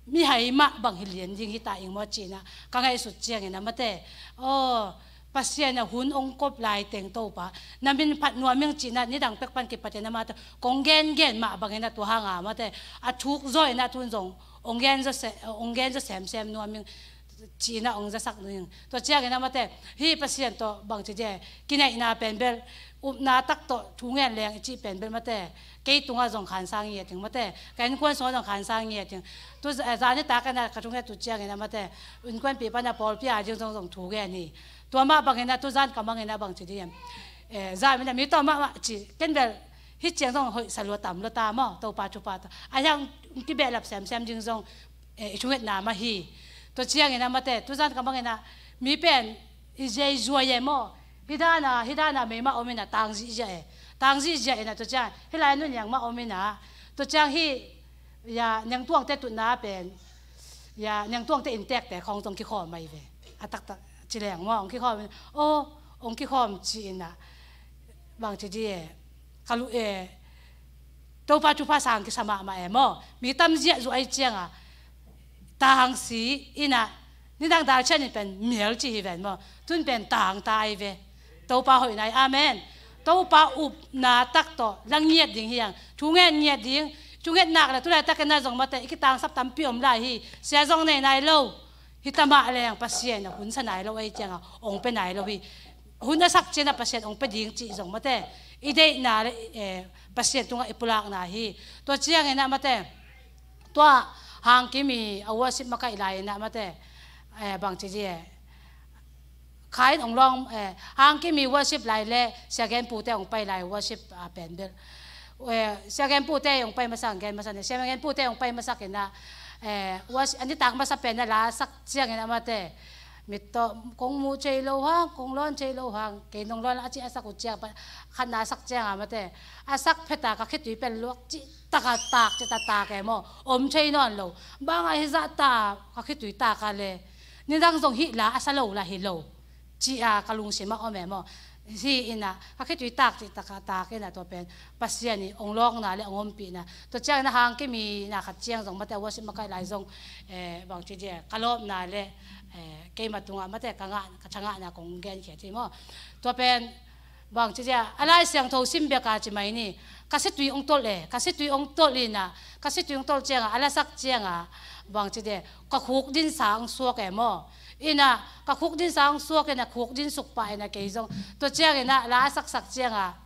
mihai mah bang hi lian ding hi ta ing maw cihna ka ngaihsut ciangin a mate. Aw, Pasian a hun ong kop lai teng Topa na min phat nuam ing cihna nidang pek pan kipatin a mate kong gengen mah bangin a tua hanga mate a thuk zaw ina tun zong ong gen zaw se, ong gen zaw semsem nuam ing cihna ong zasak ning. Tua ciangin a mate hi Pasian tawh bang ci dia, kinaihna pen bel upna tak tawh thu ngen leng i cih pen bel mate kei tungah zong khansang ngiat ing mate, ka innkuan sungah zong khansang ngiat ing. Tu, eh, zan i tak ina ka thunget tu ciangin a mate innkuanpih pana pawlpi a ding zong zong thu gen hi. Tua mah bangin a tu zan ka mangin a bang ci diam, eh, zan mina mi tawh mahmah ci ken bel hi ciang zong hoih sa lua tam lua ta maw, Topa thupha ta a hiang kibehlap semsem ding zong, eh, i thungetna mah hi. Tua ciangin a mate tu zan ka mangin a mi pen i zei zuai e maw. Hi dana, hi dana mei mah om ina tang zihziah e. Tang zihziah ina tua ciang hi lai nu niang mah om ina tua ciang hi ya niangtuangte tutna pen ya niangtuangte inntekte khawng tong kikhawm mai ve. A taktak ci leng maw ong kikhawm ina, aw, ong kikhawm ci ina bang ci di e. Ka lu e, Topa thupha sang kisa mahmah e maw. Mi tam ziah zuh ai cianga tang si ina nidang dal cianin pen mial ci hi ven maw. Tun pen tang ta ai ve. Topa hoih nai, amen. Topa upna tak tawh la ngiat ding hiang, thu ngen ngiat ding. Thu nget nak le tulai takin na zong mate i kitangsap tampi om lai hi. Sia zong nei nai lo. Hi tamah leng Pasian a hun sa nai lo ei cianga ong pe nai lo hi. Hun a sak ciana Pasian ong pe ding cih zong mate i deihna le, eh, Pasian tungah i pulakna hi. Tua ciangin a mate tua Hangkim i a worship makaih lai ina mate, eh, bang ci di e. Khain ong lawng, eh, Hangkim i worship lai le Sia Gen Pute ong pai lai worship a pen bel. Eh, Sia Gen Pute ong pai masak, Gen masak ne, Sia Gen Pute ong pai masak ina, eh, worship, ani tak masa pen a la sak ciangin a mate. Mit tawh kong muh thei lo hang, kong lawn thei lo hang, kei nong lawn a ci a sak uh ciang, khatna a sak ciang a mate. A sak pheta ka khitui pen luak ci taka tak, ci ta tak e maw. Om thei nawn lo. Banga hi zah ta ka khitui taka le. Nidang zong hi la a sa lo la hi lo. Ci a ka lungsim a om e maw. Hi ina ka khitui tak ci taka tak ina tua pen Pasian i ong lawkna le ong ompihna. Tua ciang ina Hangkim i na khat ciang zong mate a worship makaih lai zong, eh, bang ci dia ka lawpna le, eh, keima tungah mate ka ngah, ka thangahna kong genkhia ci maw. Tua pen bang ci dia a Lai Siangtho sim beka ci mai ni. Ka situi ong tolh e, ka situi ong tolh ina, ka situi ong tolh cianga a lasak cianga bang ci dia ka khuk dinsa ong suak e maw. Ina ka khuk dinsa ong suak ina khuk din suk pah ina kei zong. Tua ciang ina la a saksak cianga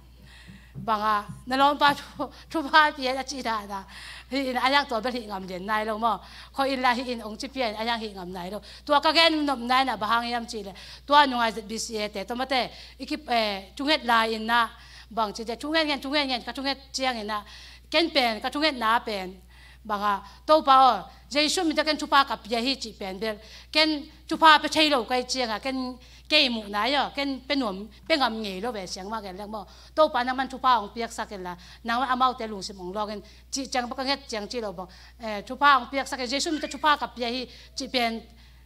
banga na lawmpa thu, thupha pia a ci dana. Hi ina a hiang tua bel hih ngam lian nai lo maw. Khoi in la hi in ong ci pia in a hiang hih ngam nai lo. Tua ka gen nopna ina bang hang hiam ci le tua nungai Z B C A te tua mate i kip, eh, thunget lai ina bang ci dia thungen ngen, thungen ngen ka thunget ciang ina ken pen ka thungetna pen banga Topa aw, Jesu min tawh ken thupha ka pia hi cih pen bel ken thupha pe thei lo kai cianga ken kei muhna aw ken pe nuam, pe ngam ngei lo ve siang mah gen lek maw. Topa nangman thupha ong piaksak inla nangman amaute lungsim ong lawk in cih ciang baka nget ciang ci lo bang, eh, thupha ong piaksak in Jesu min tawh thupha ka pia hi cih pen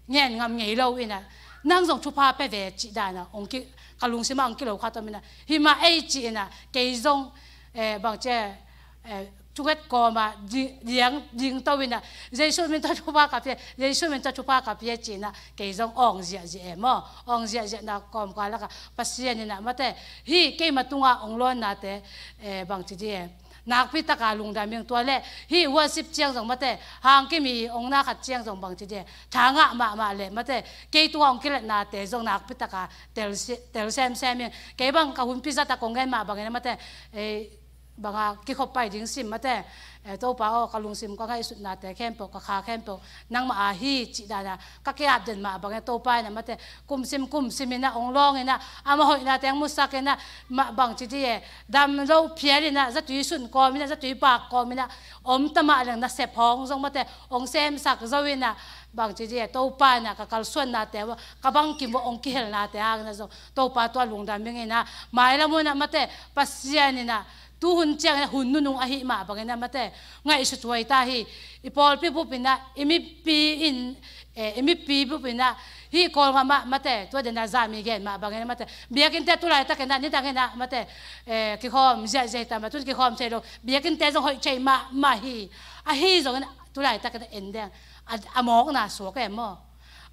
ngen ngam ngei lo ina nang zong thupha pe ve cih dana ong ki, ka lungsim a ong kilo kha tom ina hi mah ei cih ina kei zong, eh, bang cia, eh, thunget kawma di-, diang ding to ina Jesu min tawh thupha ka pia, Jesu min tawh thupha ka pia cih ina kei zong ong ziahziah e maw. Ong ziahziahna kawm ka laka Pasian ina mate hi keima tunga ong lawnna te, eh, bang ci di e. Nakpi taka lungdam ing. Tua le hih worship ciang zong mate, hangkim i ong na khat ciang zong bangci dia, tha ngah mahmah le mate, kei tungah ong kilatnate zong nakpi taka tel si-, tel semsem ing. Kei bang ka hunpi zat a kong gen mah bangin a mate, eh, banga kikhop pai ding sim mate, eh, Topa aw, ka lungsim ka ngaihsutnate khempeuh, ka kha khempeuh nangmah a hi cih dana ka kiap den mah bangin Topa in a mate, kumsim kumsim in a ong lawng in a, ama hoihnate ong musak in a, mah bangci di e, dam lo phial in a, zatui sun kawm in a, zatui bak kawm in a, om ta mah leng nasep hong zong mate, ong semsak zo in a, bangci di e, Topa in a ka kalsuannate, ka bangkim uh ong kihelnate hangin a zong Topa tua lungdam ing in a, mailam un a mate, Pasian in a, tuhun ciangin a hun nunung ahih mah bangin a mate, ngaihsut huai ta hi. I pawlpi bup in a, i mipi in, eh, i mipi bup in a, hih Kawlgam ah mate, tua den a zami gen mah bangin a mate, biakinnte tu laitakin a, nidangin a mate, eh, kikhawm ziahziah hi ta mah, tun kikhawm thei lo, biakinnte zong hoih thei mahmah hi. Ahi zongin a, tu laitakin a en deng, a, a mawkna suak em maw?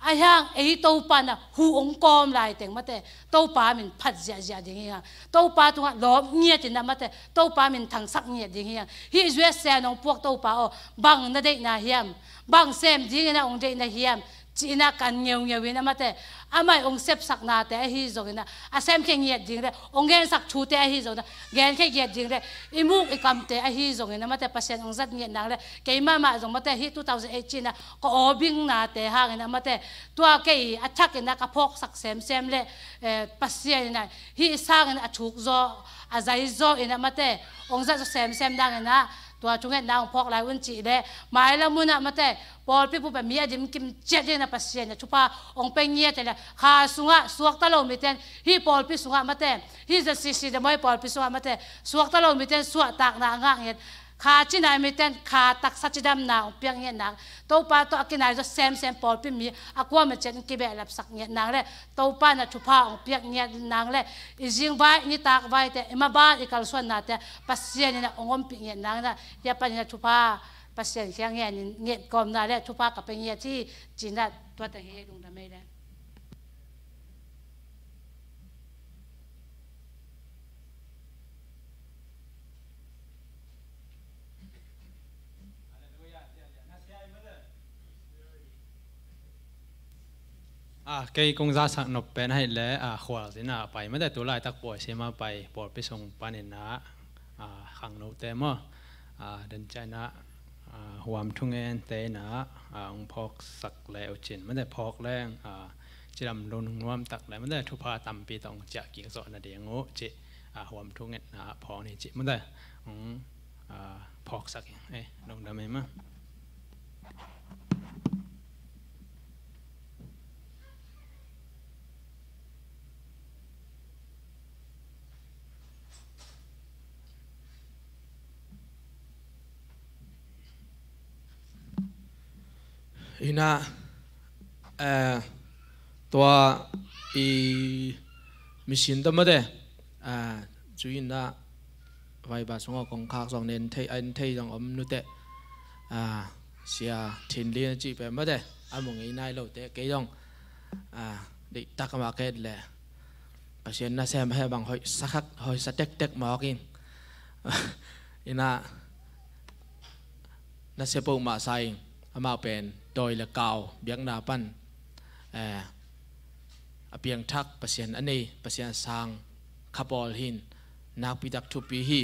Ahi hang ei Topa in a hu ong kawm laiteng mate, Topa min phat ziahziah ding hi hang. Topa tungah lawp ngiat in a mate, Topa min thangsak ngiat ding hi hang. Hih U S A nong puak Topa aw, bang na deihna hiam? Bang sem dingin a ong deihna hiam? Ci-in a kan ngeungeu in a mate, amah i ong sepsaknate ahi zongin a, a semkhia ngiat ding le, ong gensak thute ahi zongin a, genkhia ngiat ding le, i muk i kamte ahi zongin a mate, Pasian ong zat ngiat nang le, kei mahmah zong mate, hih two thousand eighteen a ka aw bingnate hangin a mate, tua kei a thakin a ka phawksak semsem le, eh, Pasian in a hih sangin a thuk zaw, a zai zaw in a mate, ong zat zaw semsem dangin a, tua thungetna ong phawk lai un cih le, mailam un a mate, pawlpi bup a mi a dim kim ciat dingin a Pasian in a thupha ong pia ngiat le, kha sungah suakta lo miten, hih pawlpi sungah mate, hih Z C C de mawi pawlpi sungah mate, suakta lo miten suahtakna a ngah ngiat, kha cinai miten kha taksa cidamna ong piak ngiat nang, Topa tawh a kinai zaw semsem pawlpi mi a kuamah ciat in kibehlapsak ngiat nang le, Topa in a thupha ong piak ngiat nang le, i zingvai, i nitak vaite, i maban, i kalsuannate Pasian in a ong ompih ngiat nang in a, hia panin a thupha Pasian kiang ngen in ngetkawmna le thupha ka pia ngiat hi, ci-in a tua teng hi, lungdam ei le. Ah, kei kong zasak nop pen ahih leh, ah, khualzin ah pai mate, tu laitak pawi sim ah pai, pawlpi sung panin ah, ah, khangnote maw, ah, den ciang ah, ah, huam thungente in ah, ah, ong phawksak le uh cin mate, phawk leng, ah, cidam lungnuam tak le mate, thupha tampi tawh ong ciah kik zawh nading uh cih, ah, huam thungetna ah phawk ni cih mate, ong, ah, phawksak ing, eh, lungdam ei maw. Ina, eh, tua i mission tawh mate, eh, cu ina Vaiba sungah kongkhak zong nen thei, en thei zong om nute, ah, Sia Thin Lian a cih pen mate, a mu ngei nai lote, kei zong, ah, deihtak mah ka et leh Pasian nasem he bang hoih sa khak, hoih sa tektek mawk ing. Ina, nasia peuhmah sa ing, amah pen dawi le kau biakna pan, eh, a piangthak, Pasian a nei, Pasian a sang kha pawl hi in, nakpi tak thupi hi.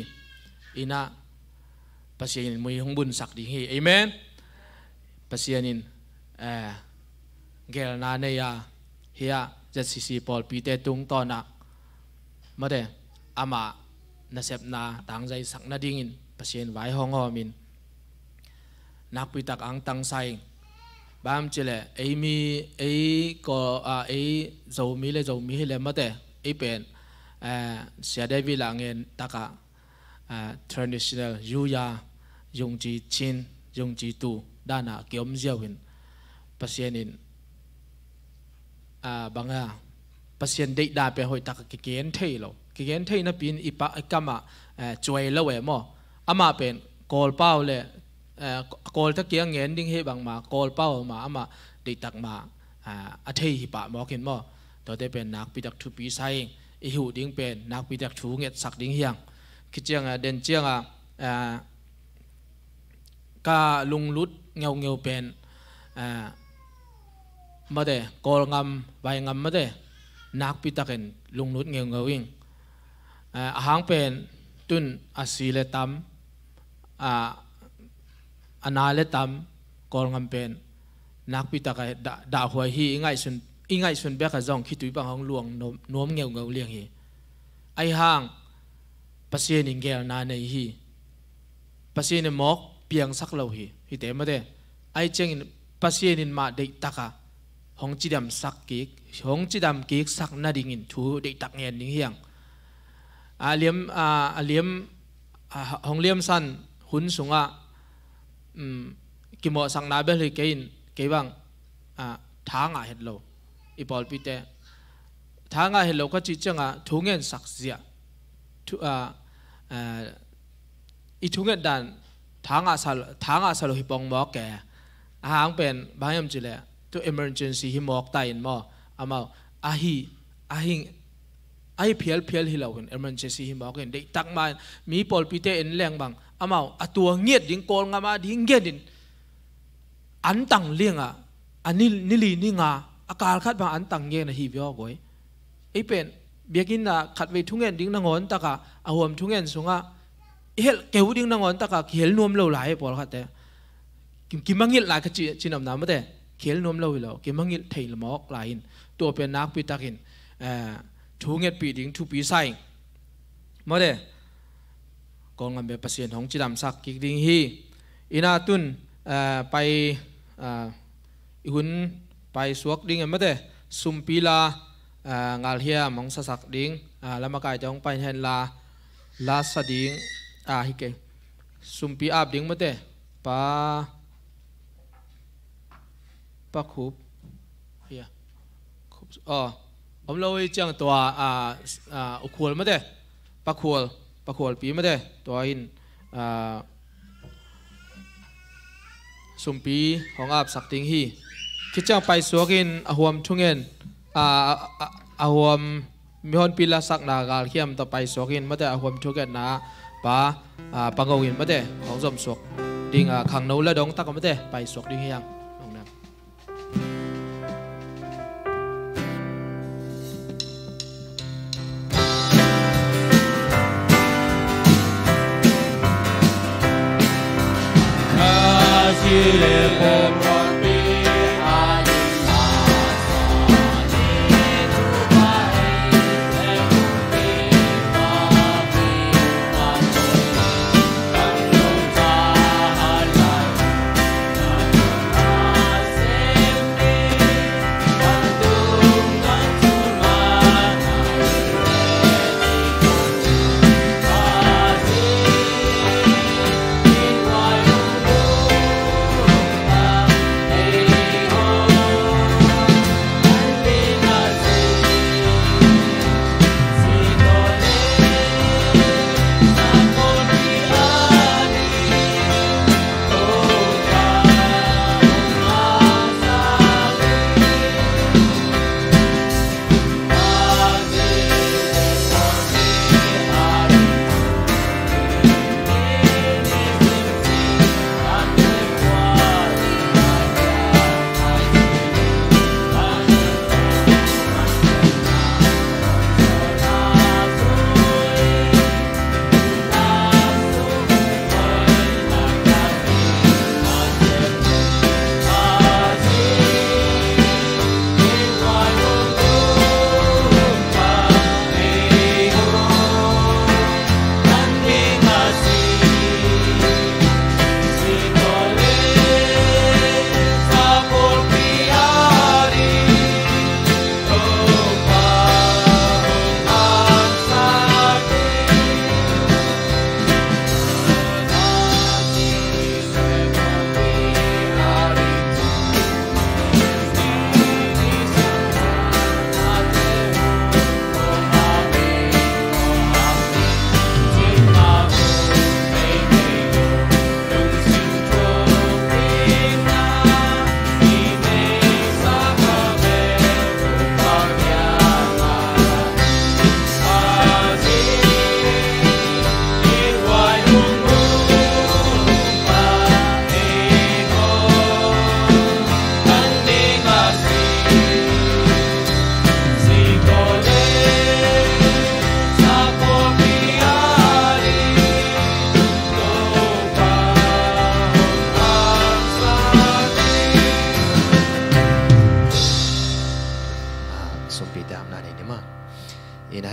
Ina, Pasian in mui hong bunsak ding hi. Amen. Pasian in, eh, gelna nei a, hia Z C C pawlpite tungtawn ah mate, amah nasepna tangzaisak nadingin Pasian vai hong hawm in, nakpi tak angtang sa ing. Bang hiam cih leh, ei mi, ei ko, ah, ei Zomi le Zomi hi leh mate, ei pen, eh, Sia David lah ngen tak ah, ah, traditional, yuya, yungji chin, yungji tu, dan ah kiom ziau in, Pasian in, ah, bang a, Pasian deihna pen hoih tak a kigen thei lo. Kigen thei napi in i pa, i kam ah, eh, cuai lo e maw. Amah pen Kawlpau le, eh, Kawlte kiang ngen ding hi bangma, Kawlpau mah amah deihtak mah, ah, a thei hi pah mawk in maw. Tuate pen nakpi tak thupi sa ing, i huh ding pen nakpi tak thu ngetsak ding hi hang. Khi ciang a, den ciang a, ah, ka lunglut ngeungeu pen, ah, mate, Kawlngam, vaingam mate, nakpi takin lunglut ngeungeu ing. Ah, a hang pen tun a si le tam, ah, a na le tam, Kawlngam pen nakpi taka dah, dahhuai hi. I ngaihsun, i ngaihsun bek a zong khitui bang hong luang nuam, nuam ngeungeu liang hi. Ahi hang Pasian in geelna nei hi. Pasian in mawk piangsak lo hi. Hite mate. Ahi ciangin Pasian in mah deihtaka hong cidamsak kik, hong cidam kiksak nadingin thu deihtak ngen ding hi hang. A liam, a, a liam, a, hong liamsan hun sungah, um, kimawhsakna bel hi kei in, kei bang, a, tha ngah het lo. I pawlpite tha ngah het lo ka cih ciangah thu ngensak zia, thu, a, a, i thunget dan tha ngah sa, tha ngah sa lo hi pong mawk e. A hang pen bang hiam cih leh tu emergency hi mawk ta in maw, amau ahi, ahi, ahi phialphial hi lo in emergency hi mawk in deihtak mah in mi pawlpite en leng bang amau a tua ngiat ding, Kawlngam a ding ngiat in an tang liangah a ni, ni li ni nga a kal khat bang an tang ngiat na hi viau a guai. Ei pen biakinn ah khatvei thungen ding nangawn takah a huam thungen sungah i helh keu ding nangawn takah kihel nuam lo lai e pawlkhatte. Ki, kimangilh lai ka ci, cinopna mate, kihel nuam lo hi lo, kimangilh thei lo mawk lai in tua pen nakpi takin, eh, thu ngetpih ding thupi sa ing. Mate, Kawlngam bia Pasian hong cidamsak kik ding hi. Ina tun, eh, pai, eh, i hun pai suak ding e mate, sumpi la, ah, ngalhiam hong sasak ding, ah, lamakaite hong pai hen la, la sa ding, ah, hi kei. Sumpi ap ding mate, pa, pa khup, hia, khup, oh, om lo hi ciang tua, ah, ah, ukhual mate, pa khual, pa khualpi mate, tua in, ah, sumpi hong apsak ding hi. Khit ciang paisuak in a huam thungen, a, a, a, a huam mihonpi lasakna galkhiam tawh paisuak in mate a huam thungetna pa, a, pa ngo in mate hong zomsuak ding a khangno la dong tak mate paisuak ding hi hang.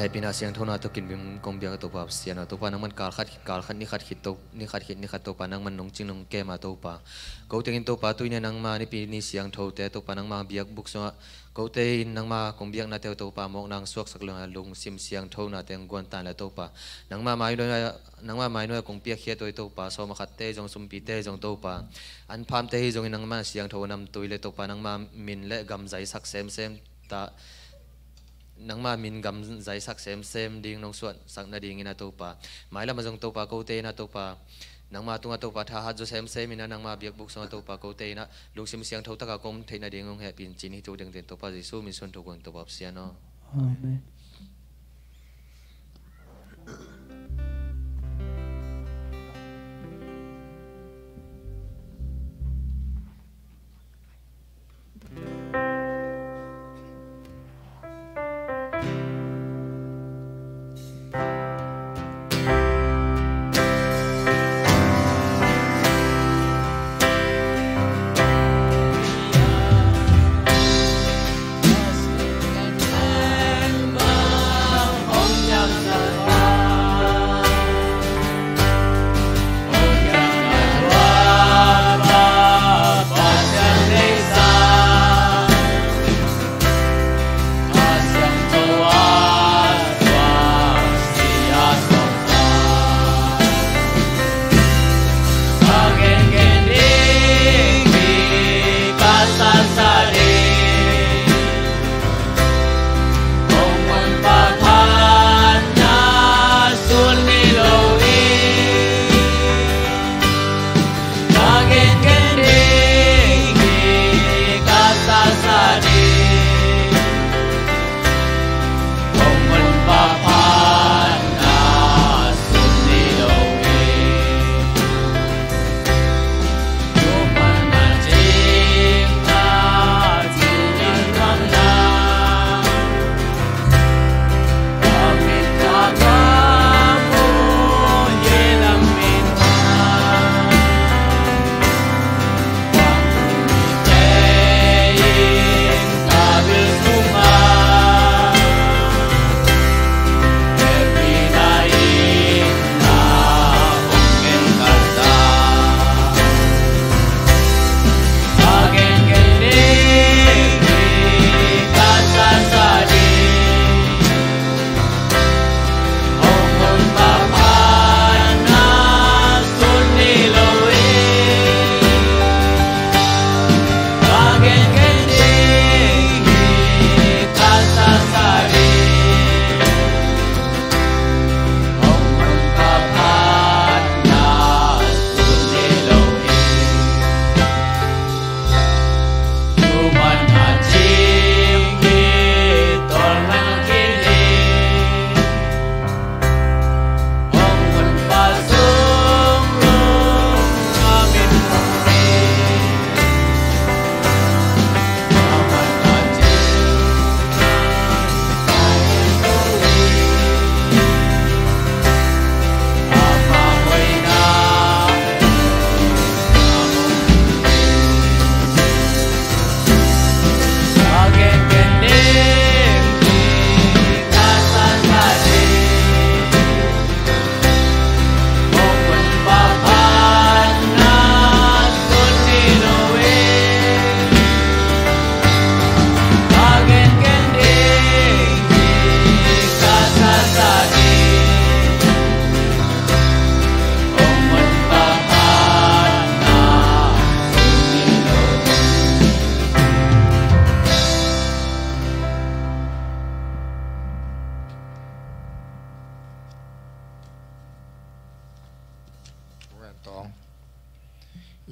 Hehpihna siangtho na tawh kinbim kong biak Topa Pasian aw, Topa nangman kal khat, kal khat ni khat khit to, ni khat khit ni khat Topa nangman nong cing nong kem a Topa. Ko tengin Topa tuni nangma Nipi ni siangthote Topa nangma biakbuk sungah kote in nangma kong biaknate uh Topa mawkna suaksak lo a lungsim siangtho nate guantan le Topa nangma mainuai, nangma mainuai kong piakkhiat uh Topa sawm a khatte zong sumpite zong Topa an phamte hi zongin nangma siangtho namtui le Topa nangma min le gam zaisak semsem ta nangma min gam zaisak semsem ding nong suahsak nadingin a Topa. Mailam a zong Topa kote in a Topa nangma tungah Topa thahat zaw semsem in a nangma biakbuk sungah Topa kote in a lungsim siangtho taka kom theih nading hong hehpih in cin hi thu dengden Topa Jesu min suan thuk un Topa Pasian aw. Amen.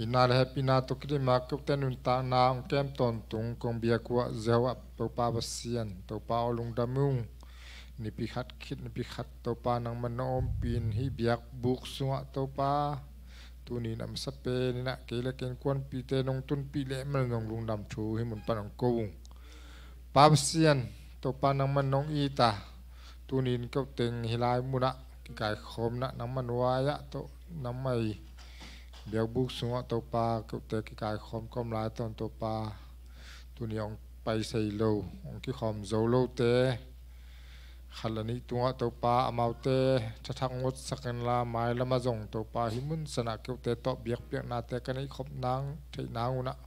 Ina le hehpihna tawh kidim a kote nuntakna hong kem tawntung kong biak uh ah Jehovah Topa Pasian Topa aw lungdam ung. Nipi khat khit nipi khat Topa nangman na ompih in hih biakbuk sungah Topa tuni in a masa pen in ah kei le kei innkuanpihte nong tunpih leh mal nong lungdam thu hih mun pan hong ko ung. Pa Pasian Topa nangman nong it a tuni in ko teng hih lai munah kikaikhawmna nangman uai ah tawh nangmah i biakbuk sungah Topa kote kikaikhawm kawm lai tawh Topa tuni hong paisei lo hong kikhawm zo lote khat le nih tungah Topa amaute thathak ngotsak inla, mailamah zong Topa hih mun sanah keute tawh biakpiaknate ka neih khop nang theih nang unah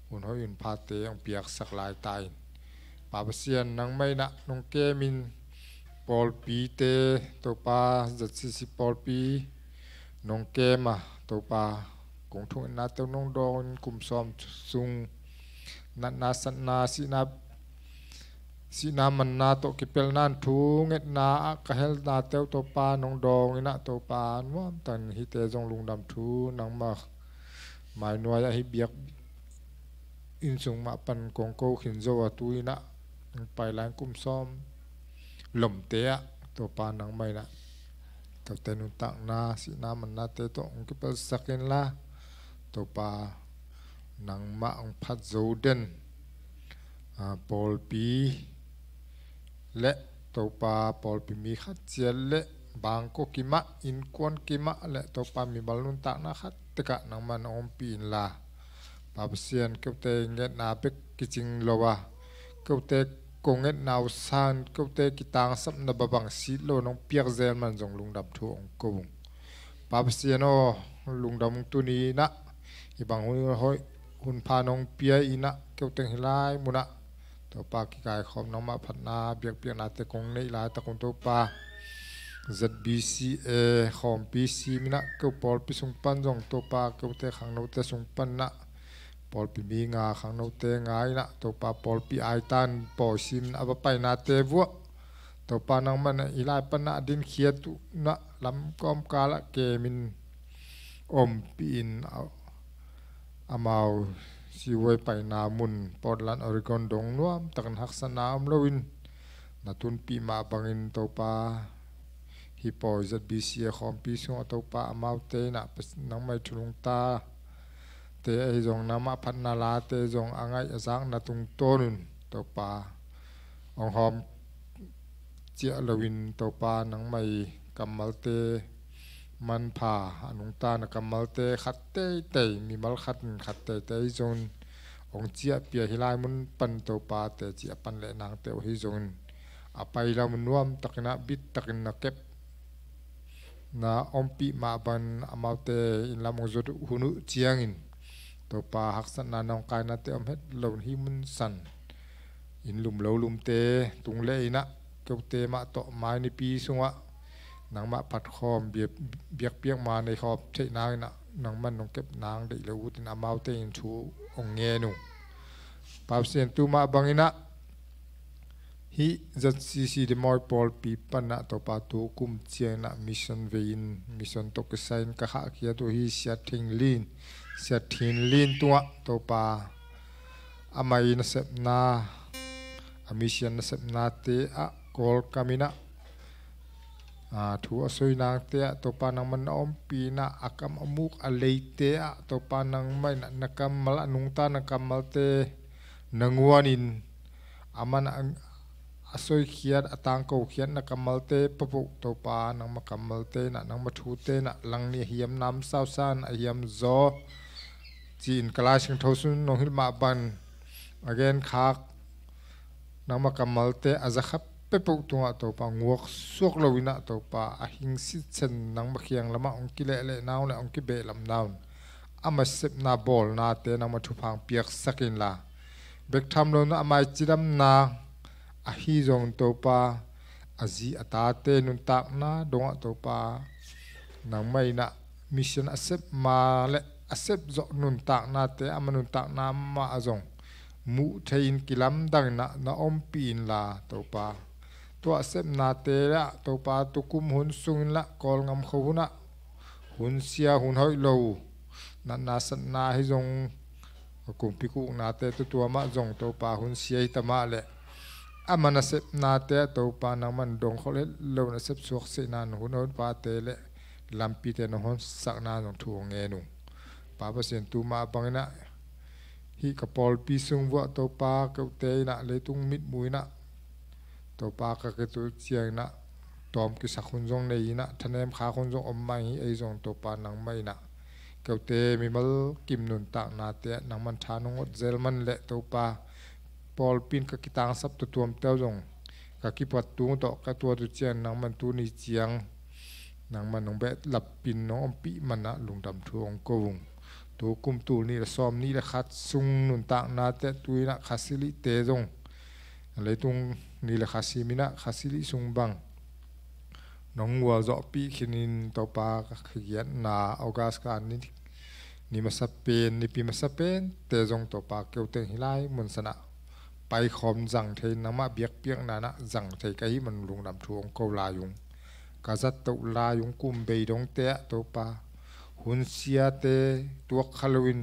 hun hoih hun phate hong piaksak lai ta in. Pa Pasian, nangmah inah nong kemin pawlpite, Topa, Z C C pawlpi nong kem a, Topa, kong thungetnate uh nong dawngin kum sawm sung natna satna sihna sihna manna tawh kipelhna in thungetna ah ka helnate uh Topa nong dawng inah Topa nuamtakin hihte zong lungdam thu nangmah mainuai ah hih biak inn sung mah pan kong ko khin zo a tu inah hong pai lai kum sawm lomte ah Topa nangmah inah Tote nuntakna sihna mannate tawh hong kipelsak inla Topa nangmah hong phat zo den, a, pawlpi le Topa pawlpi mi khat ciat le bangkua kimah innkuan kimah le Topa mimal nuntakna khat tekah nangmah na ompih inla Pa Pasian, keute ngetna bek kicing lo a keute kong ngetna uh sang keute kitangsapna babang sit lo nong piak zel man zong lungdam thu hong ko ung. Pa Pasian aw, lungdam ung tuni inah hih bang hun hoih hun pha nong pia inah keuteng hih lai munah Topa kikaikhawm nangmah phatna biakpiaknate kong neih laitak un Topa Z B C A khawmpi sim inah keu pawlpi sung pan zong Topa keute khangnote sung pan inah pawlpi mi nga khangnote nga inah Topa pawlpi aitan pawi sim inah a va painate vuah Topa nangmah inah hih lai pan inah a dinkhiat uh inah lam kawmkal ah kemin ompih in a amau siwai paina mun Portland, Oregon dong nuamtakin haksatna om loin na tunpih mah bangin Topa hih pawi Z B C A khawmpi sungah Topa amaute inah nangmah i thunungta te ahi zong nangmah phatna late zong a ngaih a zakna tungtawn un Topa hong hawm ciah loin Topa nangmah i kammalte manpha a nungta na kammalte khat teitei mimal khat in khat teitei ahi zongin hong ciahpih a hih lai mun pan Topa teci a pan le nangte uh ahi zongin a pai lam nuamtakin ah bittakin na kep na ompih mah bangin amaute inn lam hong zot hun uh ciangin Topa haksatna nong kainate om het lo in hih mun san inn lum lo lumte tung le inah keute mah tawh mai nipi sungah nangmah phatkhawm biakpiak ma nei khawm theih nang inah nangmah nong kep nang deih lo utin amaute in thu hong ngen uh. Pa Pasian, tu mah bang inah hih Z C C Des Moines pawlpi pan ah Topa tu kum ciang inah mission vei in mission tawh kisai in ka khahkhiat uh hi Sia Thing Lin, Sia Thin Lin tungah Topa amah i nasepna a mission nasepnate ah Kawlkam inah thu a soi nangte ah Topa nangman na ompih inah a kam a muk a leite ah Topa nangmah inah na kammal a nungta na kammalte na nguanin a man a soikhiat a tangkokhiat na kammalte papoh Topa nangma kammalte inah nangma thute inah langni a hiam namsausan a hiam zaw ci-in ka Lai Siangtho sung nong hilh mah bangin a genkhak nangma kammalte a zakhat pepoh tungah Topa nguak suak lo inah Topa a hing sitsen nangma khiang lamah hong kilehleh naun le hong kibehlam naun a masepna bawlnate nangma thupha hong piaksak inla bek tham lo inah a mai cidamna ahi zongin Topa a zi a tate nuntakna dongah Topa nangmah inah mission a sep ma le a sep zawh nuntaknate ama nuntakna mah a zong muh thei in kilamdang inah na ompih inla Topa tua a sepnate lah Topa tukum hun sung inlah Kawlngam khua hunah hun sia hun hoih lo natna satna hi zong kumpi kuknate tutua mah zong Topa hun sia hi ta mah leh ama nasepnate ah Topa nangman dongkhol het lo nasep suak sehna hun hoih pate le lampite na honsakna zong thu hong ngen uh. Pa Pasian, tu mah bang inah hih ka pawlpi sung vuah Topa keute inah leitung mitmuh inah Topa ka kitul ciang inah tawm kisak hun zong nei inah thanem khak hun zong om mah hi. Ei zong Topa nangmah inah keute mimal kim nuntaknate ah nangman tha nong ot zel man leh Topa pawlpi in ka kitangsap tuatuamte uh zong ka kipat tung tawh ka tuat uh ciang nangman tuni ciang nangman nong behlap in nong ompih man ah lungdam thu hong ko ung. Tu kum tul nih le sawm nih le khat sung nuntaknate tu in ah Kha Siangthote zong leitung ni le kha simin ah Kha Siangtho sung bang nong gualzawhpih khinin Topa ka giatna August kha ni, ni masa pen, Nipi masa pente zong Topa keu teng hih lai mun san ah paikhawm zang thei, nangmah biakpiakna in ah zang thei ka hih man lungdam thu hong ko lai ung. Ka zat toh lai ung, kum bei dongte ah Topa hun siate tuak kha loin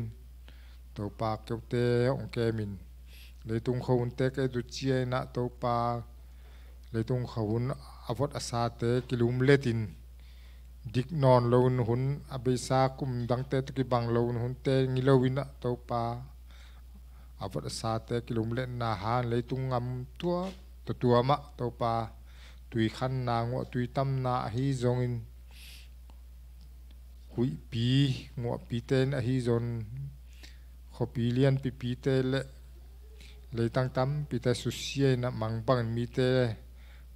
Topa keute hong kemin leitung khuahunte ka et uh ciangin ah Topa leitung khuahun a vot a sate kilumletin dik nawn loin hun a beisa kum dangte tawh kibang loin hunte ngi loin ah Topa a vot a sate kilumletna hang leitung gam tuam tuamtuam ah Topa tuikhanna, nguahtui tamna ahi zongin huihpi, nguahpite in ahi zong khuapi lianpipite le leitang tampite susia in ah mang bangin mite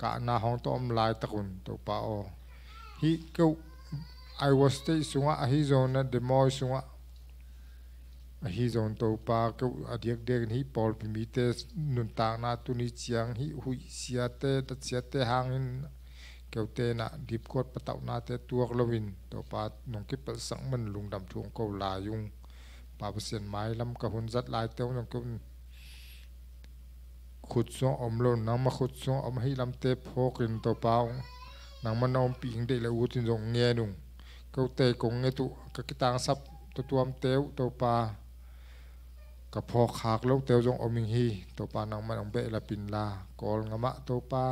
kahna hong tawh om laitak un Topa aw. Hih keu Iowa State sungah ahi zong in ah Des Moines sungah ahi zong Topa keu a diakdiakin hih pawlpi mite nuntakna tuni ciang hih huih siate, dat siate hangin keute in ah dipkuat patauhnate tuak loin Topa nong kipelhsak man lungdam thu hong ko lai ung. Pa Pasian, mailam ka hun zat laite uh zong keu khut sungah om lo, nangma khut sungah om ahi lamte phawkin Topa ung, nangman na ompih hing deih le ut in zong ngen ung. Keute kong nget uh ka kitangsap tuamtuamte uh Topa ka phawkkhak lote uh zong om ing hi. Topa nangman hong behlap inla Kawlngam ah Topa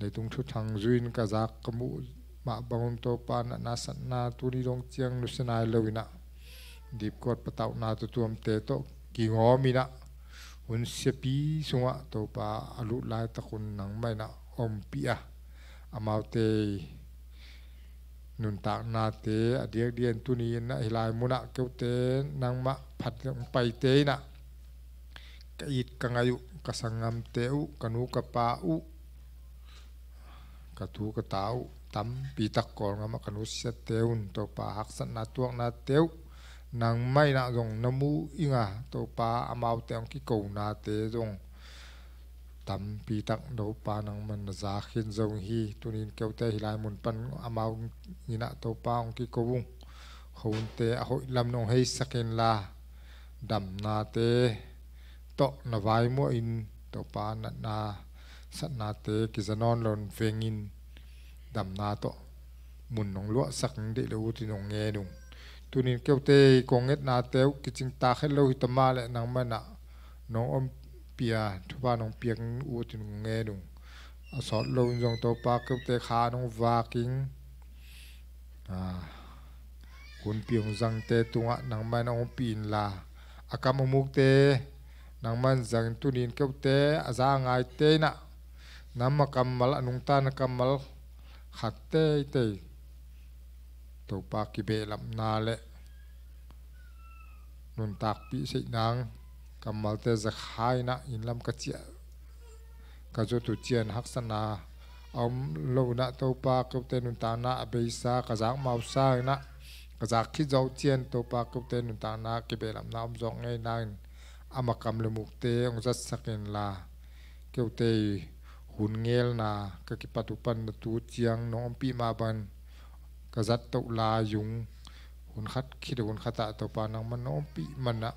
leitung thuthang zui-in ka zak ka muh mah bangun Topa natna satna tuni dong ciang nusia nai loin ah dipkuat patauhna tuamtuamte tawh kigawmin ah hun siapi sungah Topa a lut laitak un nangmah in ah ompih a, amaute nuntaknate a diakdiakin tuni in ah hih lai munah keute nangmah phat hong paite in ah ka it ka ngaih uh, ka sanggamte uh, ka nu ka pa uh, ka tu ka ta uh, tampi tak Kawlngam ah ka nusiate un Topa haksatna tuaknate uh nangmah in ah zong na mu ing a, Topa amaute hong kikonate zong tampi tak Topa nangman na za khin zo hi. Tuni in keute hih lai mun pan amau in ah Topa hong kiko ung. Khuahunte a hoih lam nong heisak inla damnate tawh na vaimuahin Topa natna satnate kiza nawn loin vengin damna tawh mun nong luahsak hing deih le ut in hong ngen ung. Tuni in keute kong ngetnate uh kicingtak het lo hi ta mah leh nangmah in ah nong ompih a, thupha nong piak hing ut in hong ngen ung. A sawt loin zong Topa keute kha nong vak ing. Ah, hunpi hong zangte tungah nangmah in hong ompih inla a kam a mukte nangmah in zangin tuni in keute a za a ngaite in ah nangma kammal a nungta na kammal khat teitei Topa kibehlapna le nuntakpih seihnang kammalte zakha in ah inn lam ka ciah ka zut uh ciang haksatna a om lo in ah Topa keute nuntakna a beisa ka zak mausa in ah ka zak khit zawh ciang Topa keute nuntakna kibehlapna om zawk ngei nangin a makam le mukte hong zatsak inla keute hun ngelna ka kipat uh pan na tu ciang nong ompih mah bangin ka zat toh lai ung. Hun khat khit hun khat ah Topa nangman nong ompih man ah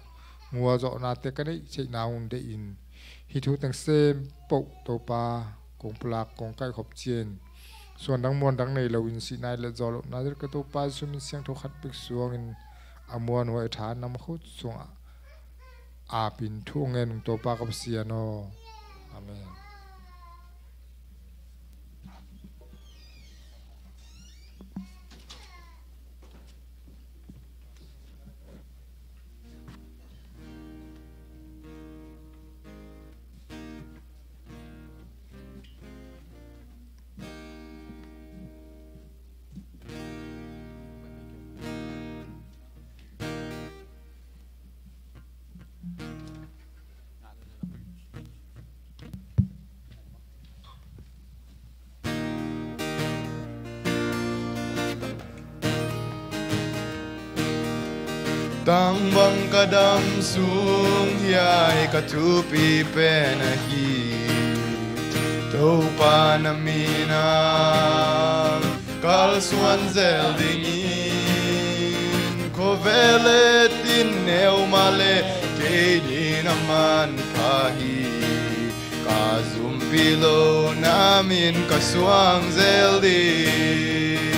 gualzawhnate ka neih theihna hong deih in hih thu teng sem poh Topa kong pulak kong kaihkhop ciang suandang muandang nei loin sihna i let zawh lohna ding ka Topa Jesu min siangtho khat bek suangin a muanhuai tha nangma khut sungah apin thu ngen ung Topa ka Pasian aw. Amen. Tang bang ka dam sung hiai ka thupi pen ahi. Topa na min a kalsuan zel dingin, khawvel le tin neu mah le kei ding a manpha hi. Ka zumpi lo na min ka suang zel ding.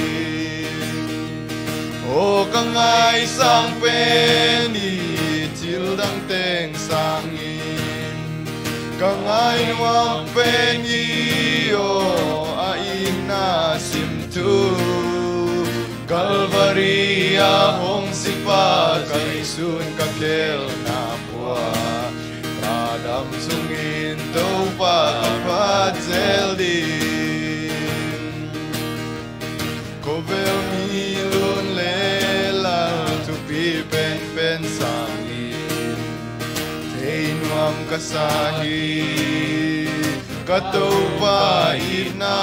Aw ka ngaisang pen i thil dang teng sangin, ka ngai nuam pen i aw a itna sim thu. Kalvari a hong sipa Zeisun ka khelhna pua, ka dam sungin Topa ka phat zel ding. Khawvel mi lun le lal thupi penpen sangin, thei nuam ka sa hi ka Topa itna.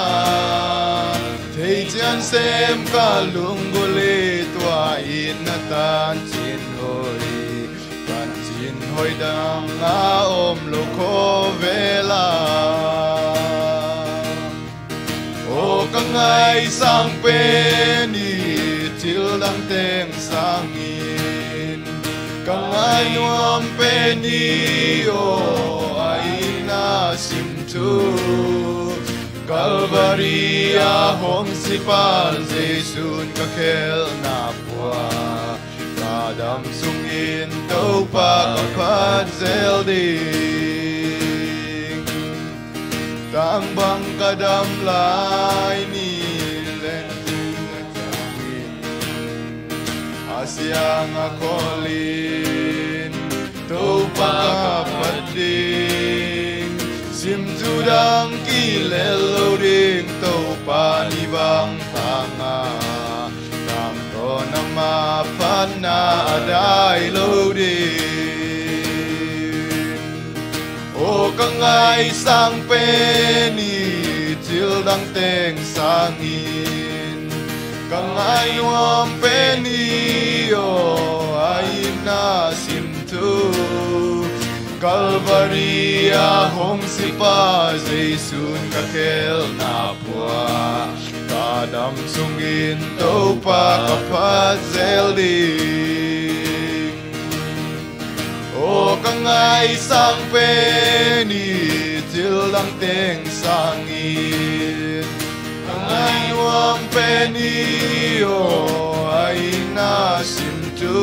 Thei cian sem ka lunggulh i tua itna tancin hoih, tancin hoih dang a om lo khawvel a. Aw ka ngaisang pen i thil dang teng sangin, ka ngai nuam pen i aw a itna sim thu. Kalvari a hong sipa Zeisun ka khelhna pua, ka dam sungin Topa ka phat zel ding. Tang bang ka dam lai ni leh a siang a kholin Topa ka phat ding. Sim thu dang kilel lo ding, Topa ni bang panga, tang tawn ama phatna a dai lo ding. Aw ka ngaisang pen i thil dang teng sangin, ka ngai nuam pen i aw a itna sim thu. Kalvari a hong sipa Zeisun ka khelhna pua, ka dam sungin Topa ka phat zel ding. Aw ka ngaisang pen i thil dang teng sangin, ka ngai nuam pen i aw a itna sim thu.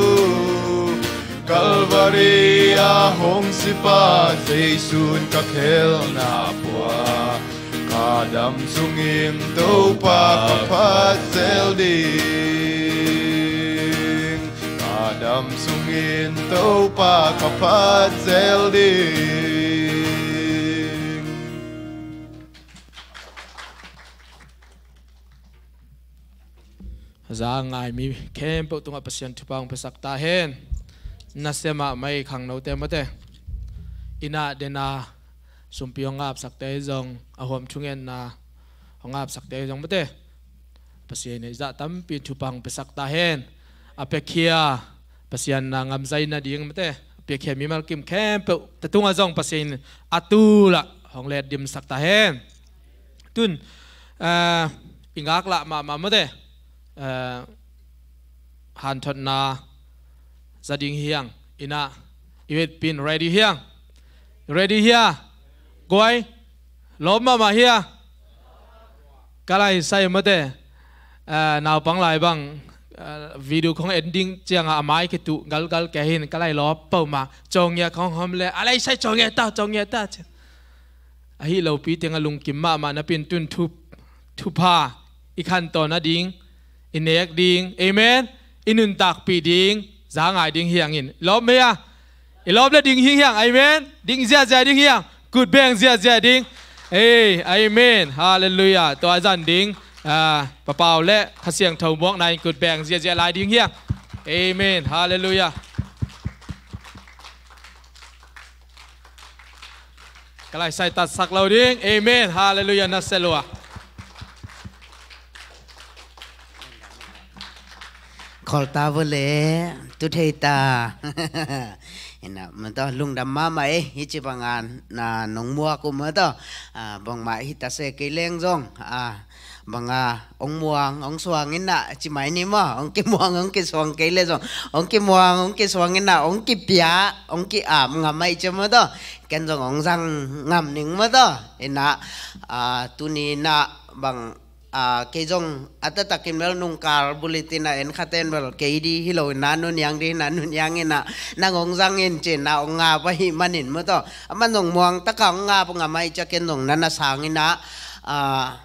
Kalvari a hong sipa Zeisun ka khelhna pua, ka dam sungin Topa ka phat zel ding. Ka dam sungin Topa ka phat zel ding. Za ngai mi khempeuh tungah Pasian thupha hong piasak ta hen. Nasia mahmah ei khangnote mate. Inn ah den a sumpi hong ngapsakte zong, a huam thungetna hong ngapsakte zong mate, Pasian in zah tampi thupha hong piasak ta hen. A piakhia Pasian na ngamzaina ding mate, a piakhia mimal kim khempeuh te tungah zong Pasian in a tul ah hong let dimsak ta hen. Tun, eh, i ngaklah mahmah mate, eh, hanthotna za ding hi hang. Inn ah i vetpin ready hi hang. Ready hia? Guai, lawm mahmah hia? Ka lai sai mate, eh, naupang lai bang, eh, video khong en ding ciangah a mai kituh galgal kei hin, ka lai lawp pau mah. Cawngia khong hom le a lai sai cawngia ta, cawngia ta ci. Ahi lopi tengah lungkim mahmah napi-in tun thup, thupha i khantawn nading, i nek ding, amen, i nuntakpih ding, za ngai ding hi hang in. I lawp mei a? I lawp le ding hi hang, amen. Ding ziahziah ding hi hang, kut beng ziahziah ding. Ei, amen, halleluiah. Tua zan ding, ah, papau le Kha Siangtho muakna in kut beng ziahziah lai ding hi hang. Amen, halleluiah. Ka lai sai tatsak lo ding. Amen. Halleluiah. Nasia lua. Kol ta vua le, tu thei ta. Ina, maw taw, lungdam mahmah e, hih ci banga, na, nong muak uh maw taw. Ah, bangmah hi ta se kei leng zong. Ah, banga, ong muang, ong suang ina, ci mai ni maw, ong kimuang, ong kisuang kei le zong. Ong kimuang, ong kisuang ina, ong kipia, ong ki-ap ngam mai ci maw taw. Ken zong ong zang ngam ning maw taw. Ina, ah, tuni na bang, ah, kei zong a taktakin bel nungkal bulletin a en khaten bel kei di hi lo ina, nuniang di ina, nuniang ina, nang ong zang in ci ina ong ngap ahih manin maw taw. Aman zong muang taka ong ngap ngam ahih ciang ken zong na na sang ina, ah,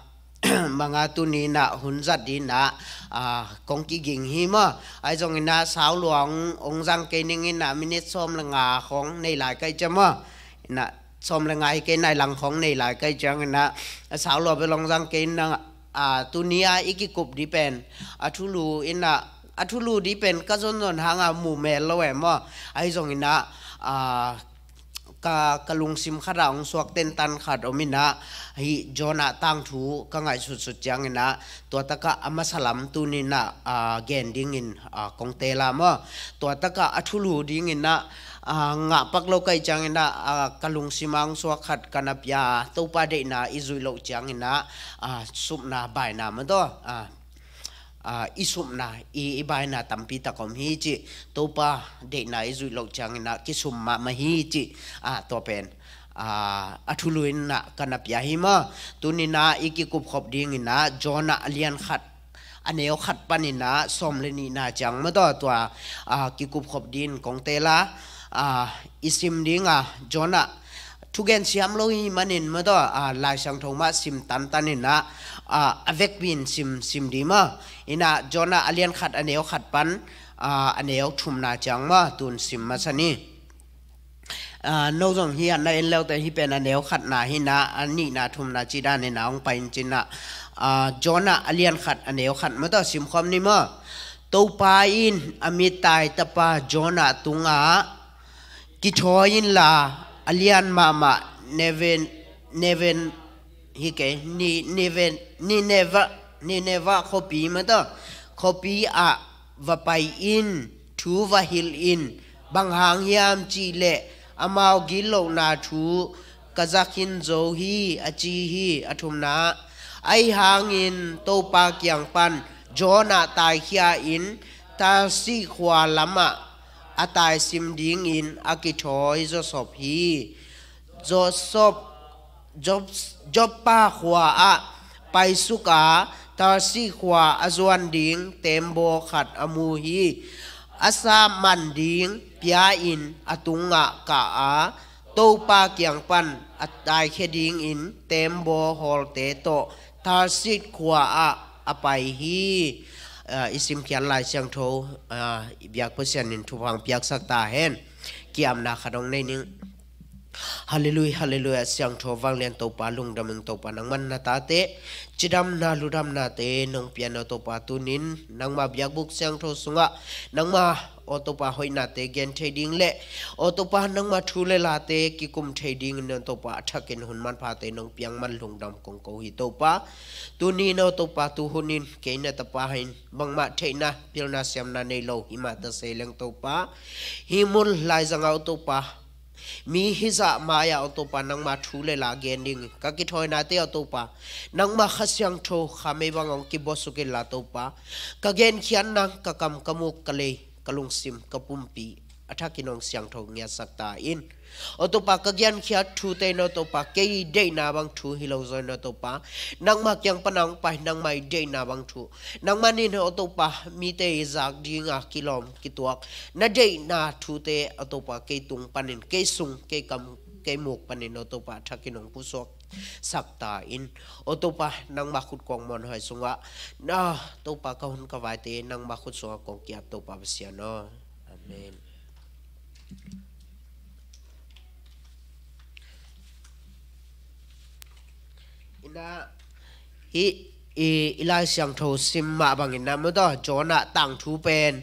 banga tuni ina hun zat di ina, ah, kong kiging hi maw. Ahi zong ina sau lua ong, ong zang kei ning ina minit sawm le nga khong nei lai kai cia maw. Ina sawm le nga hi kei nai lang khong nei lai kai ciang ina, a sau lua bel ong zang kei ina, a, tuni a i kikup di pen a thulu ina, a thulu di pen ka zonzon hanga mu mel lo e maw. Ahi zong ina, a, ka, ka lungsim khat a ong suak tentan khat om ina, hi Jonah tangthu ka ngaihsutsut ciang ina, tua taka a masa lam tuni ina, a, gen dingin, a, kong teel a maw. Tua taka a thulu ding ina, a, ngah pak lo kai ciang ina, a, ka lungsim a ong suak khat ka na pia, Topa deihna i zuih loh ciang ina, a, supna baina maw taw, a, a, i supna, i, i baina tampi tak om hi ci, Topa deihna i zuih loh ciang ina kisum mahmah hi ci, a, tua pen, a, a thulu ina ka na pia hi maw. Tuni ina i kikup khop ding ina Jonah a lian khat, a neu khat pan ina sawm le nihna ciang maw taw, tua, a, kikup khop ding kong teel a, a, i sim ding a, Jonah thugen siam lo hi manin maw taw, a, Lai Siangtho mah sim tantan ina, a, a vekpi in sim, sim di maw. Ina Jonah a lian khat a neu khat pan, a, a neu thumna ciang maw, tun sim masa ni. A, no zong hi a na en leute hi pen a neu khatna hi ina, a nihna thumna ci dan ina ong pai in ci ina, a, Jonah a lian khat a neu khat maw taw, sim khawm ni maw. Topa in a mittawi tapa Jonah tungah, kithawi inla, a lian mahmah Neven, Neven, hi kei, Ni, Neven, Nineveh, Nineveh khuapi maw taw, khuapi ah va pai in, thu va hilh in, bang hang hiam cih leh amau gitlohna thu ka za khin zo hi, a ci hi. A thumna, ahi hangin Topa kiang pan Jonah taikhia in Tarshish khua lamah a taisim dingin a kithawi Joseph hi. Joseph, Jop-, Joppa khua ah paisuk a, Tarshish khua a zuan ding teembaw khat a mu hi. A sap man ding pia in a tungah kah a, Topa kiang pan a taikhia dingin teembaw hawlte tawh Tarshish khua ah a pai hi. Ah, i simkhiat Lai Siangtho, ah, i biak Pasian in thupha piaksak ta hen. Kiamna khat ong nei ning. Halleluiah, halleluiah, Siangtho vanglian Topa, lungdam ing Topa, nangman na tate cidamna ludamnate nong pian aw Topa, tunin nangma biakbuk Siangtho sungah nangma aw Topa hoihnate gen thei ding le aw Topa nangma thu le late kikum thei dingin aw Topa a thakin hun manphate nong piak man lungdam kong ko hi Topa. Tunin aw Topa, tu hunin kei na tapa in bangmah theihna pilna siamna nei lo hi mah ta se leng Topa, hih mun laizangah aw Topa, mi hizah mai-ah aw Topa nangma thu le la gen ding ka kithawinate aw Topa, nangma Kha Siangtho kha mei bang hong kibawsuk inla Topa, ka genkhiat nang ka kam ka muk ka lei ka lungsim ka pumpi a thakin hong siangtho ngiatsak ta in. Aw Topa, ka genkhiat thute in aw Topa, kei deihna bang thu hi lo zaw in aw Topa, nangma kiang pana hong pai nangma i deihna bang thu, nangma nin aw Topa, mite i zak dinga kilawm kituak na deihna thute aw Topa, kei tung panin, kei sung, kei kam, kei muk panin aw Topa, a thakin hong pusuak sak ta in. Aw Topa, nangma khut kong muanhuai sungah, na Topa, ka hun ka vaite nangma khut sungah kong ki-ap Topa Pasian aw. Amen. Ina, i, i, i Lai Siangtho sim mah bangin na maw taw, Jonah tangthu pen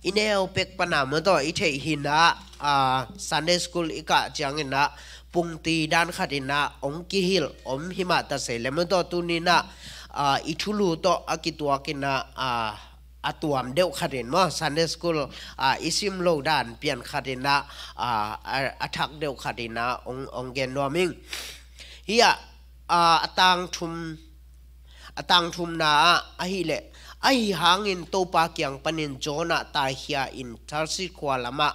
i neu pek pana maw taw, i theih hi na, a, Sunday school i kah ciangin na pungti dan khat in na hong kihilh om hi mah ta se le maw taw, tuni na, a, i thulu tawh a kituak in na, a, a tuam deuh khat in maw, Sunday school, ah, i sim lo dan pian khat in ah, ah, a, a thak deuh khat in ah ong, ong gen nuam ing. Hi ah, ah, a tang thum, a tang thumna ah ahih leh, ahi hangin Topa kiang panin Jonah taikhia in Tarshish khua lamah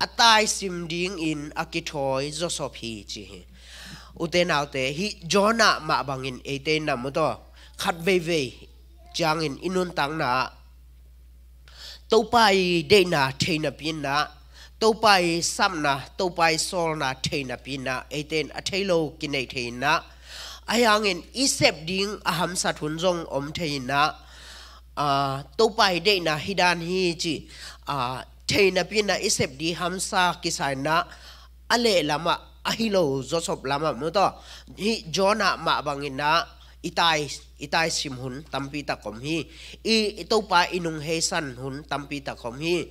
a taisim dingin a kithawi zawsop hi ci hi. Ute naute, hih Jonah mah bangin eite in ah maw taw, khat veivei ciangin i nuntakna ah Topa i deihna thei napi in ah, Topa i sapna, Topa i sawlna thei napi in ah, eite in a thei lo kinei thei in ah, ahi hangin i sep ding a hamsat hun zong om thei in ah, ah, Topa i deihna hi dan hi ci, ah, thei napi in ah i sep ding hamsa kisa in ah, a leh lamah, a hi lo zawsop lamah maw taw, hih Jonah mah bangin ah i tai, i taisim hun tampi tak om hi. I, i Topa i nungheisan hun tampi tak om hi.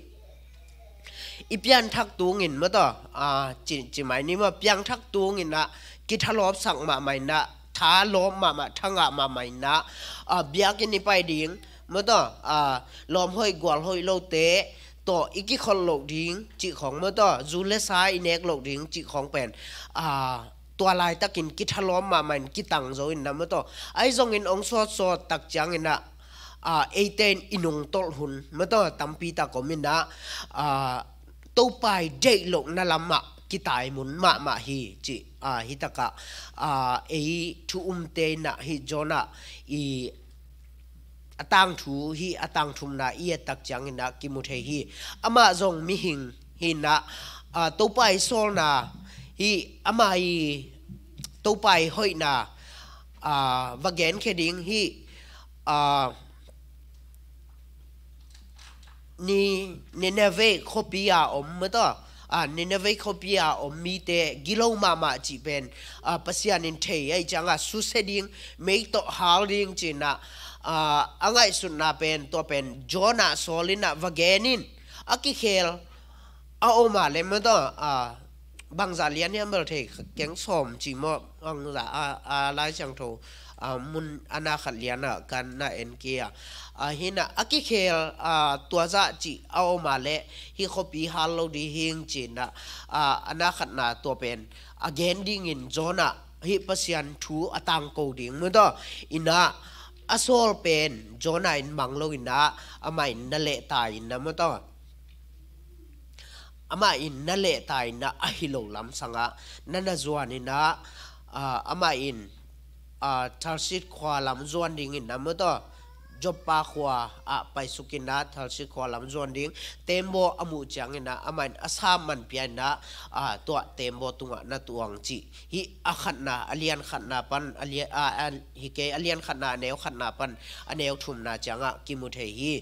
I pianthak tungin maw taw, ah, ci, ci mai ni maw, piangthak tungin ah kithalawpsak mahmah in ah, thalawp mahmah, thangah mahmah in ah, ah, biakinn i pai ding maw taw, ah, lawmhoih gualhoih lote tawh i kikhol loh ding cih khawng maw taw, zu le sa i nek loh ding cih khawng pen, ah, tua laitakin kithalawp mahmah in kitang zo in ah maw taw, ahi zongin ong sawtsawt tak ciangin ah, ah, eite in i nungtolh hun maw taw tampi tak om in ah, ah, Topa i deih lohna lamah kitaimun mahmah hi ci, ah, hi takah, ah, ei thu umte in ah hih Jonah i a tangthu hi, a tangthumna i et tak ciangin ah kimu thei hi. Amah zong mihing hi in ah, ah, Topa i sawlna hi, ama i Topa i hoihna, ah, va genkhia ding hi, ah, Ni, Nineveh khuapi a om maw taw, ah, Nineveh khuapi a om mite gilo mahmah cih pen, ah, Pasian in thei ahih ciangah susia ding, mei tawh hal ding ci in ah, ah, a ngaihsutna pen, tua pen Jonah sawl in ah va gen in, a kikhel a om a leh maw taw, ah, bangzah lian hiam bel thei keng, sawm ci maw, bangzah a, a Lai Siangtho, ah, mun a na khat lian ah kan na en kei a. Ah, hi in ah a kikhel, ah, tua zah cih a om a leh hih khuapi hal lo ding hi ing ci in ah, ah, a na khatna tua pen a gen dingin Jonah hih Pasian thu a tangko ding maw taw, in ah a sawl pen Jonah in mang lo in ah, amah in na leh ta in ah maw taw, amah in na leh ta in ah a hi lo lam sangah na na zuan in ah, ah, amah in, ah, Tarshish khua lam zuan dingin ah maw taw, Joppa khua ah paisuk in ah Tarshish khua lam zuan ding, tembaw a muh ciangin ah amah in a sap man pia in ah, ah, tua tembaw tungah na tuang cih. Hih a khatna, a lian khatna pan, a lia-, ah, ah, hi kei, a lian khatna, a neu khatna pan a neu thumna ciangah kimu thei hi.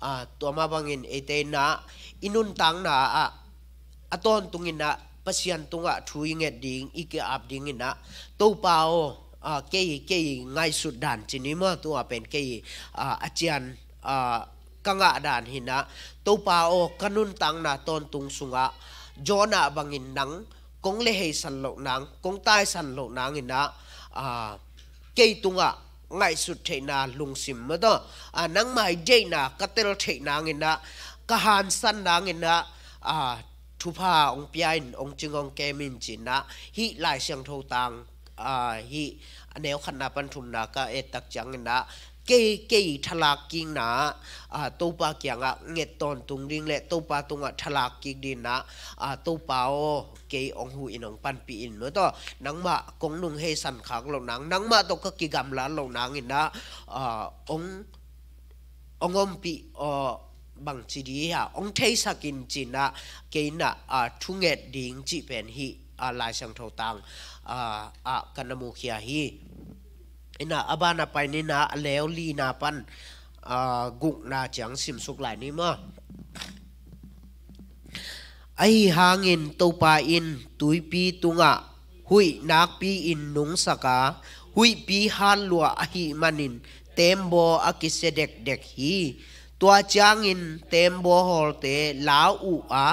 Ah, tua mah bangin eite in ah i nuntakna ah a tawntung in ah Pasian tungah thu i nget ding, i ki-ap ding in ah, Topa aw, ah, kei, kei ngaihsut dan ci ni maw, tua pen kei, ah, a cian, ah, ka ngah dan hi in ah, Topa aw, ka nuntakna tawntung sungah Jonah bangin nang kong lehheisan loh nang, kong taisan loh nang in ah, ah, kei tungah ngaihsut theihna lungsim maw taw, ah, nangmah i deihna ka tel theih nang in ah, ka hansan nang in ah, ah, thupha ong pia in, ong cing ong kem in ci in ah, hih Lai Siangtho tang, ah, hih a neu khatna pan thumna ka et tak ciangin ah, kei, kei thalak kikna, ah, Topa kiangah nget tawntung ding le Topa tungah thalak kik ding in ah, ah, Topa aw, kei ong huh in ong panpih in maw taw, nangmah kong nungheisan khak loh nang, nangmah tawh ka kigamlat loh nang in ah, ah, ong, ong ompih, ah, bangci dih a ong theisak in ci in ah, kei in ah, ah, thunget ding cih pen hih, ah, Lai Siangtho tang, ah, ah, ka na mukhia hi. In ah, a ban a pai ni in ah, a neu lina pan, ah, gukna ciang simsuk lai ni maw. Ahi hangin Topa in tuipi tungah huih nakpi-in nungsak a, huihpi hat lua ahih manin tembaw a kisia dekdek hi. Tua ciangin tembaw hawlte lau uh a,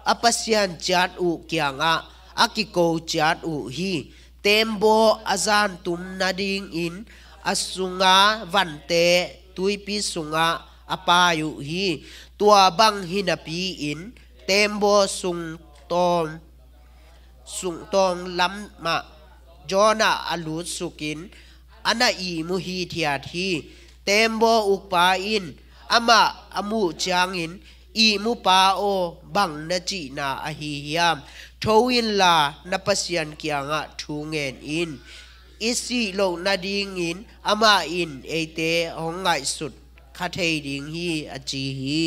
a pasian ciat uh kiangah a kiko ciat uh hi. Tembaw a zantum nadingin a sunga vante tuipi sungah a pai uh hi. Tua bang hi napi-in teembaw sungtawng sungtawng lamah Jonah a lutsukin a na ihmu hithiat hi. Teembaw ukpa in amah a muh ciangin, "Ihmupa aw, bang na cihna ahi hiam? Tho inla na Pasian kiangah thu ngen in. I sih loh nadingin amah in eite hong ngaihsut kha thei ding hi," a ci hi.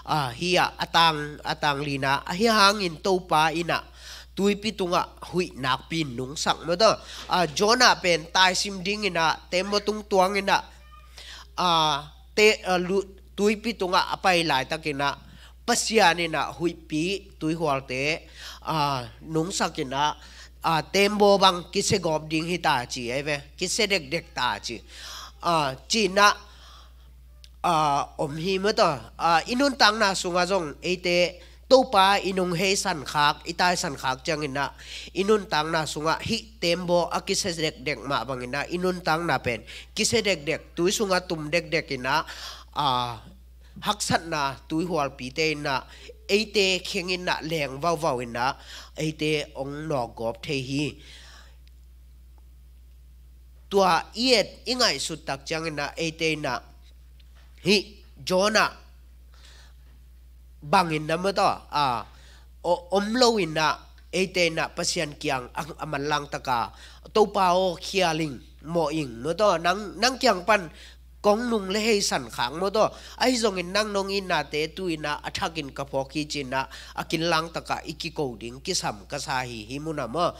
Ah, hi ah, a tang, a tang lina, ahi hangin Topa in ah tuipi tungah huih nakpi in nungsak maw taw. Ah, Jonah pen taisim dingin ah teembaw tung tuangin ah, ah, te, ah, lu-, tuipi tungah a pai laitakin ah Pasian in ah huihpi tuihualte, ah, nungsakin ah, ah, teembaw bang kisia gawp ding hi ta ci, ei ve, kisia dekdek ta ci. Ah, ci-in ah, ah, om hi maw taw. Ah, i nuntakna sungah zong eite Topa i nung heisan khak, i taisan khak ciangin ah i nuntakna sungah hih teembaw a kisia dekdek mah bangin ah i nuntakna pen kisia dekdek, tui sungah tum dekdek in ah, ah, haksatna tuihualpite in ah eite khengin ah leng vauvau in ah eite hong nawkgawp thei hi. Tua i et i ngaihsut tak ciangin ah eite in ah hih Jonah bangin ah maw taw, ah, o-, om loin ah eite in ah Pasian kiang a, a manlang taka, "Topa aw, khial ing, mawh ing maw taw, nang, nang kiang pan kong nung le heisan khak maw taw. Ahi zongin nang nong itnate tu-in ah a thakin ka phawk hi," ci-in ah a kinlang takah i kiko ding kisam ka sa hi, hih munah maw.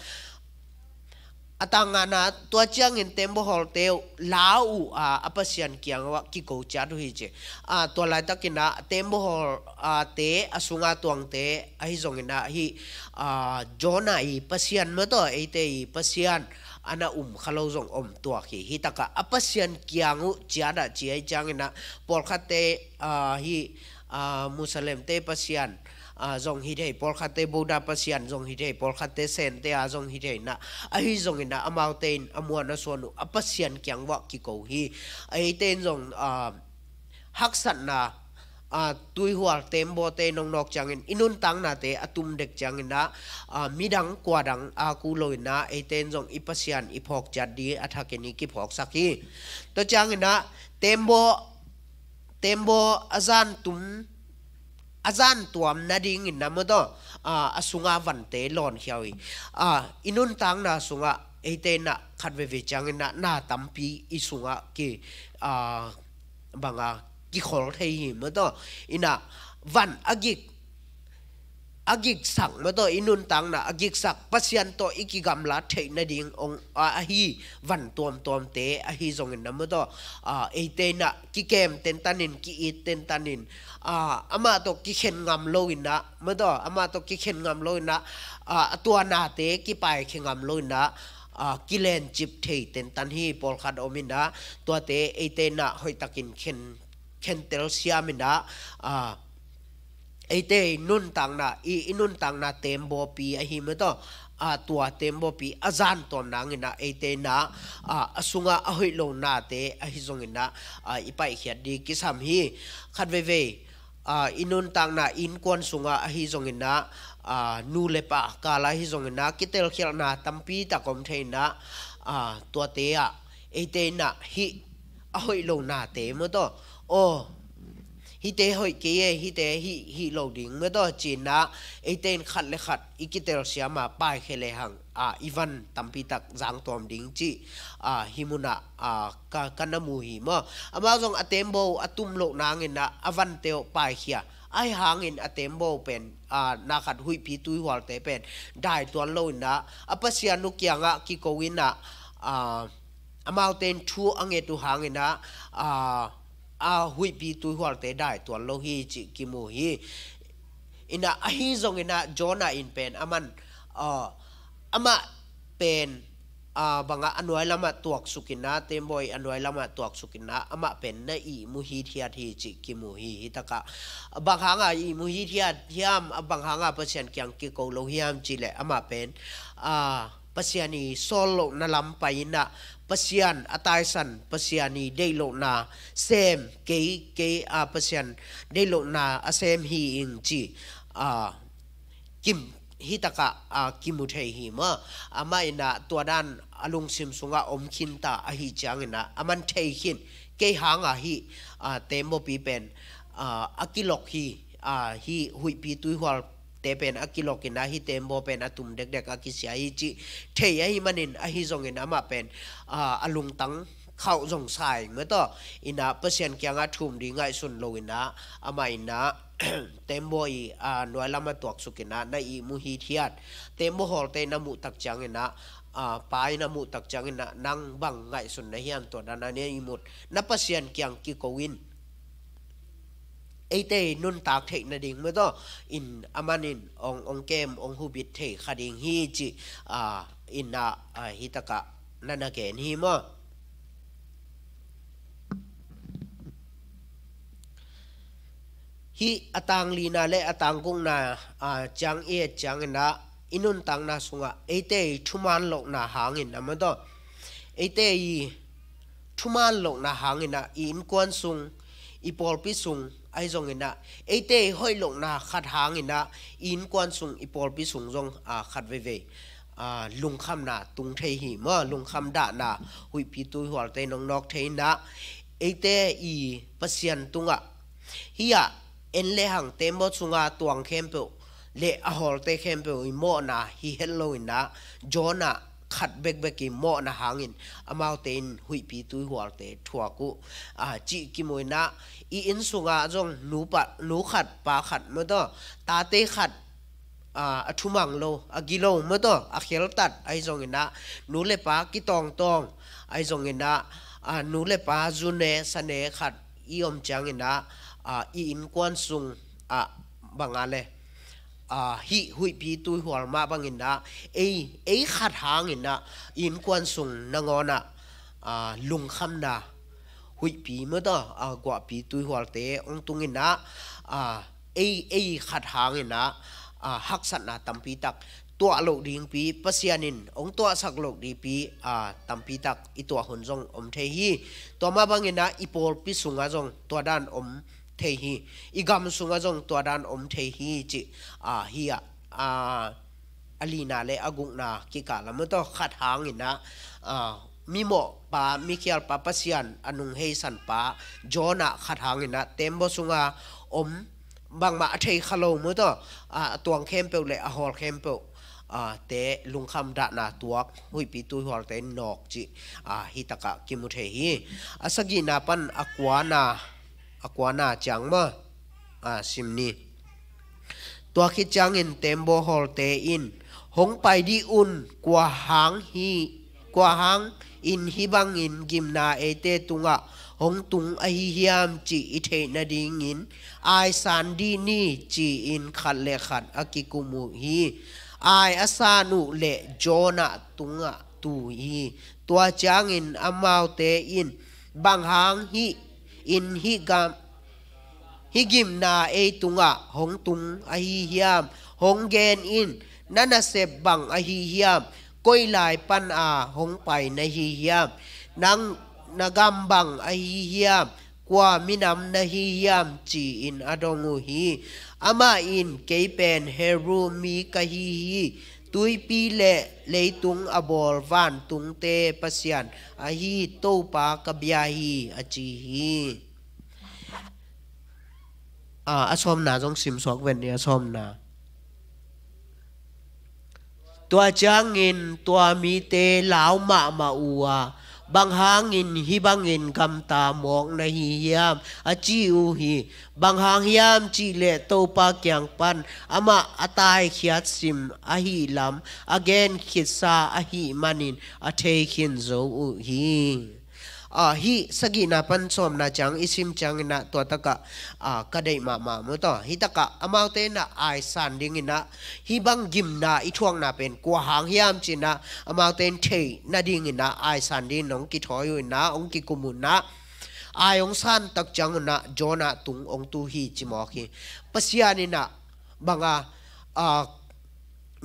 A tang ngana, tua ciangin teembaw hawlte uh lau uh a, a Pasian kiang uah kiko ciat uh hi ci. Ah, tua laitakin ah teembaw hawl, ah, te a sunga tuangte ahi zongin ah hih, ah, Jonah i Pasian maw taw, eite i Pasian a na um kha lo zong om tuak hi. Hih takah a Pasian kiang uh ciat ah ci ahih ciangin ah pawlkhatte, ah, hih, ah, Muslimte Pasian, ah, zong hi thei, pawlkhatte Buddha Pasian zong hi thei, pawlkhatte Sente a zong hi thei in ah, ahi zongin ah amaute in a muan a suan uh a Pasian kiang uah kiko hi. Eite in zong, ah, haksatna, ah, tuihual teembawte nong nawk ciangin i nuntaknate a tum dek ciangin ah, ah, midang kuadang a ku loin ah eite in zong i Pasian i phawk ciat ding a thakin i kiphawksak hi. Tua ciangin ah teembaw, teembaw a zan tum, a zan tuam nadingin ah maw taw, ah, a sunga vante lawnkhia uh hi. Ah, i nuntakna sungah eite in ah khat veve ciangin ah na tampi i sungah ki, ah, banga kikhol thei hi maw taw. In ah van a gik, a giksak maw taw, i nuntakna a giksak, Pasian tawh i kigamlat theih nading ong, a, ahi van tuamtuamte ahi zongin ah maw taw, ah, eite in ah kikem tentan in, ki-it tentan in, ah, amah tawh kikhen ngam loin ah maw taw, amah tawh kikhen ngam loin ah, ah, a tua nate kipaikhia ngam loin ah, ah, kilencip thei tentan hi. Pawlkhat om in ah tuate eite in ah hoihtakin khen, khentel siam in ah, ah, eite i nuntakna, i, i nuntakna teembawpi ahi maw taw, ah, tua teembawpi a zan tuam nangin ah eite in ah, ah, a sungah a hoih lo nate ahi zongin ah, ah, i paihkhiat ding kisam hi. Khat veivei, ah, i nuntakna innkuan sungah ahi zongin ah, ah, nu le pa kal ahi zongin ah kitelkhialhna tampi tak om thei in ah, ah, tuate ah eite in ah hih a hoih lo nate maw taw, aw, hihte hoih kei e, hihte hih, hih lo ding maw taw, ci-in ah eite in khat le khat i kitelsiam a paikhia lehang, ah, i van tampi tak zang tuam ding cih, ah, hih munah, ah, ka, ka na mu hi maw. Amau zong a teembaw a tum loh nangin ah a vante uh paikhia. Ahi hangin a teembaw pen, ah, na khat huihpi tuihualte pen dai tuan loin ah a Pasian uh kiangah kiko in ah, ah, amaute in thu a nget uh hangin ah, ah, a huihpi tuihualte dai tuan lo hi cih kimu hi. In ah ahi zongin ah Jonah in pen aman, ah, amah pen, ah, bangah a nuai lamah tuaksukin ah, teembaw i a nuai lamah tuaksukin ah amah pen na ihmu hithiat hi cih kimu hi. Hih takah bang hangah ihmu hithiat hiam, a bang hangah Pasian kiang kiko lo hiam cih leh amah pen, ah, Pasian i sawl lohna lam pai in ah, Pasian a taisan, Pasian i deih lohna sem, kei, kei, a, Pasian deih lohna a sem hi ing ci, a, kim, hi takah, a, kimu thei hi maw. Amah in ah tua dan a lungsim sungah om khinta ahih ciangin ah, a man thei khin, kei hang ah hih, a, tembaw pi pen, a, a kilok hi, a, hih huihpi tuihual te pen a kilok in ah, hih tembaw pen a tum dekdek a kisia hi cih thei ahih manin, ahi zongin amah pen, a, a lungtang khauh zong sa ing maw taw. In ah Pasian kiangah thum ding ngaihsun lo in ah, amah in ah tembaw i, a, nuai lam a tuaksuk in ah, na ihmu hithiat. Tembaw hawlte na muh tak ciangin ah, a, pa i na muh tak ciangin ah, nang bang ngaihsun na hiam, tua dan a na ihmut? Na Pasian kiang kiko in, eite i nuntak theih nading maw taw, in a man in ong, ong kem, ong hubit thei kha ding hi cih, a, in ah, a, hi takah na na gen hi maw. Hih a tang lina le a tang gukna, a, ciang i et ciangin ah, i nuntakna sungah eite i thuman lohna hangin a maw taw, eite i thuman lohna hangin ah, i innkuan sung, i pawlpi sung, ahi zongin ah, eite i hoih lohna khat hangin ah, i innkuan sung, i pawlpi sung zong, a, khat veivei, a, lungkhamna tung thei hi maw. Lungkham dahna huihpi tuihualte nong nawk thei in ah, eite i Pasian tungah, hih ah en le hang tembaw sunga tuang khempeuh le a hawlte khempeuh i mawhna hi het lo in ah, Jonah khat bekbek i mawhna hangin amaute in huihpi tuihualte thuak uh, a, cih kimu in ah, i inn sungah zong nu pa, nu khat pa khat maw taw, tate khat, a, a thumang lo, a gilo maw taw, a kheltat ahi zongin ah, nu le pa kitawngtawng ahi zongin ah, a, nu le pa zu ne sa ne khat i om ciangin ah, a, i innkuan sung, a, bang a le, a, hih huihpi tuihual mah bangin ah, ei, ei khat hangin ah, i innkuan sung nangawn ah, a, lungkhamna huihpi maw taw, a, guahpi tuihualte ong tung in ah, a, ei, ei khat hangin ah, a, haksatna tampi tak tuah loh dingpi, Pasian in ong tuahsak loh dingpi, a, tampi tak i tuah hun zong om thei hi. Tua mah bangin ah i pawlpi sungah zong tua dan om thei hi. I gam sungah zong tua dan om thei hi cih, a, hi ah, a, a lina le a gukna kikal ah maw taw, khat hangin ah, a, mimawh pa, mikhial pa, Pasian a nungheisan pa Jonah khat hangin ah tembaw sunga om, bangmah a thei kha lo maw taw, a, a tuang khempeuh le a hawl khempeuh, a, te lungkham dahna tuak huihpi tuihualte nawk cih, a, hi takah kimu thei hi. A sagihna pan a kuana, a kuana ciang maw, a, sim ni. Tua khit ciangin tembaw hawlte in, "Hong pai dih un, kua hang hi, kua hang in hih bangin gimna eite tungah hong tung ahi hiam cih i theih nadingin ai san dih ni," ci-in khat le khat a kikum uh hi. Ai a san uh leh Jonah tungah tu hi. Tua ciangin amaute in, "Bang hang hih in hih gam, hih gimna ei tungah hong tung ahi hiam? Hong gen in, na nasep bang ahi hiam? Koi lai pan a hong pai na hi hiam? Nang na gam bang ahi hiam? Kua minam na hi hiam?" ci-in a dong uh hi. Amah in, "Kei pen Hebru mi ka hi hi. Tuipi le leitung a bawl vantungte Pasian ahi Topa ka bia hi," a ci hi. A, a sawmna zong simsuak ven ni, a sawmna. Tua ciangin tua mite lau mahmah uh a, "Bang hangin hih bangin gamta mawk na hi hiam?" a ci uh hi. Bang hang hiam cih leh Topa kiang pan amah a taikhiat sim ahi lam a gen khitsa ahih manin a thei khin zo uh hi. A, hih sagihna pan sawmna ciang i sim ciangin ah, tua takah, a, ka deih mahmah maw taw. Hih takah amaute in ah ai san dingin ah, hih bang gimna i thuakna pen kua hang hiam ci-in ah amaute in theih nadingin ah ai san dingin hong kithawi uh in ah, hong kikum uh in ah, ai hong san tak ciang un ah Jonah tung hong tu hi ci mawk hi. Pasian in ah bang a, a,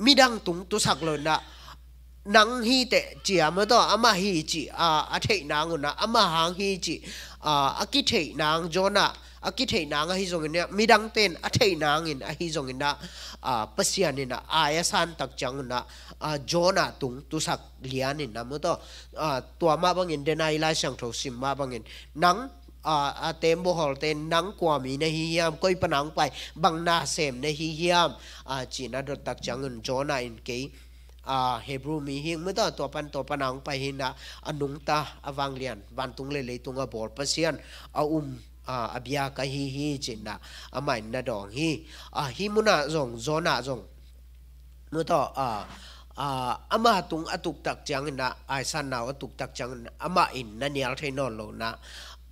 midang tung tusak lo in ah, nang hi teh ci a, maw taw, amah hi cih a, a theih nang un ah, amah hang hi cih a, a kitheih nang, Jonah a kitheih nang ahi zongin ah, midangte in a theih nangin ahi zongin ah, a, Pasian in ah ai a san tak ciangun ah, a, Jonah tung tusak lian in ah, maw taw, a, tua mah bangin, denai Lai Siangtho sim mah bangin, nang a, a tembaw hawlte, nang kua mi na hi hiam, koi pana hong pai, bang na sem na hi hiam, a, ci-in a dot tak ciangun Jonah in kei, a, Hebrew mi hi ing, maw taw, tua pan, tua pana hong pai hi in ah, a nungta, a vanglian, vantung le leitung a bawl Pasian, a um, a, a bia ka hi hi ci-in ah, amah in na dawng hi. A, hih munah zong, Jonah zong, maw taw, a, a, amah tung a tuk tak ciangin ah, aisanna uh a tuk tak ciangin ah, amah in na nial thei nawn lo in ah,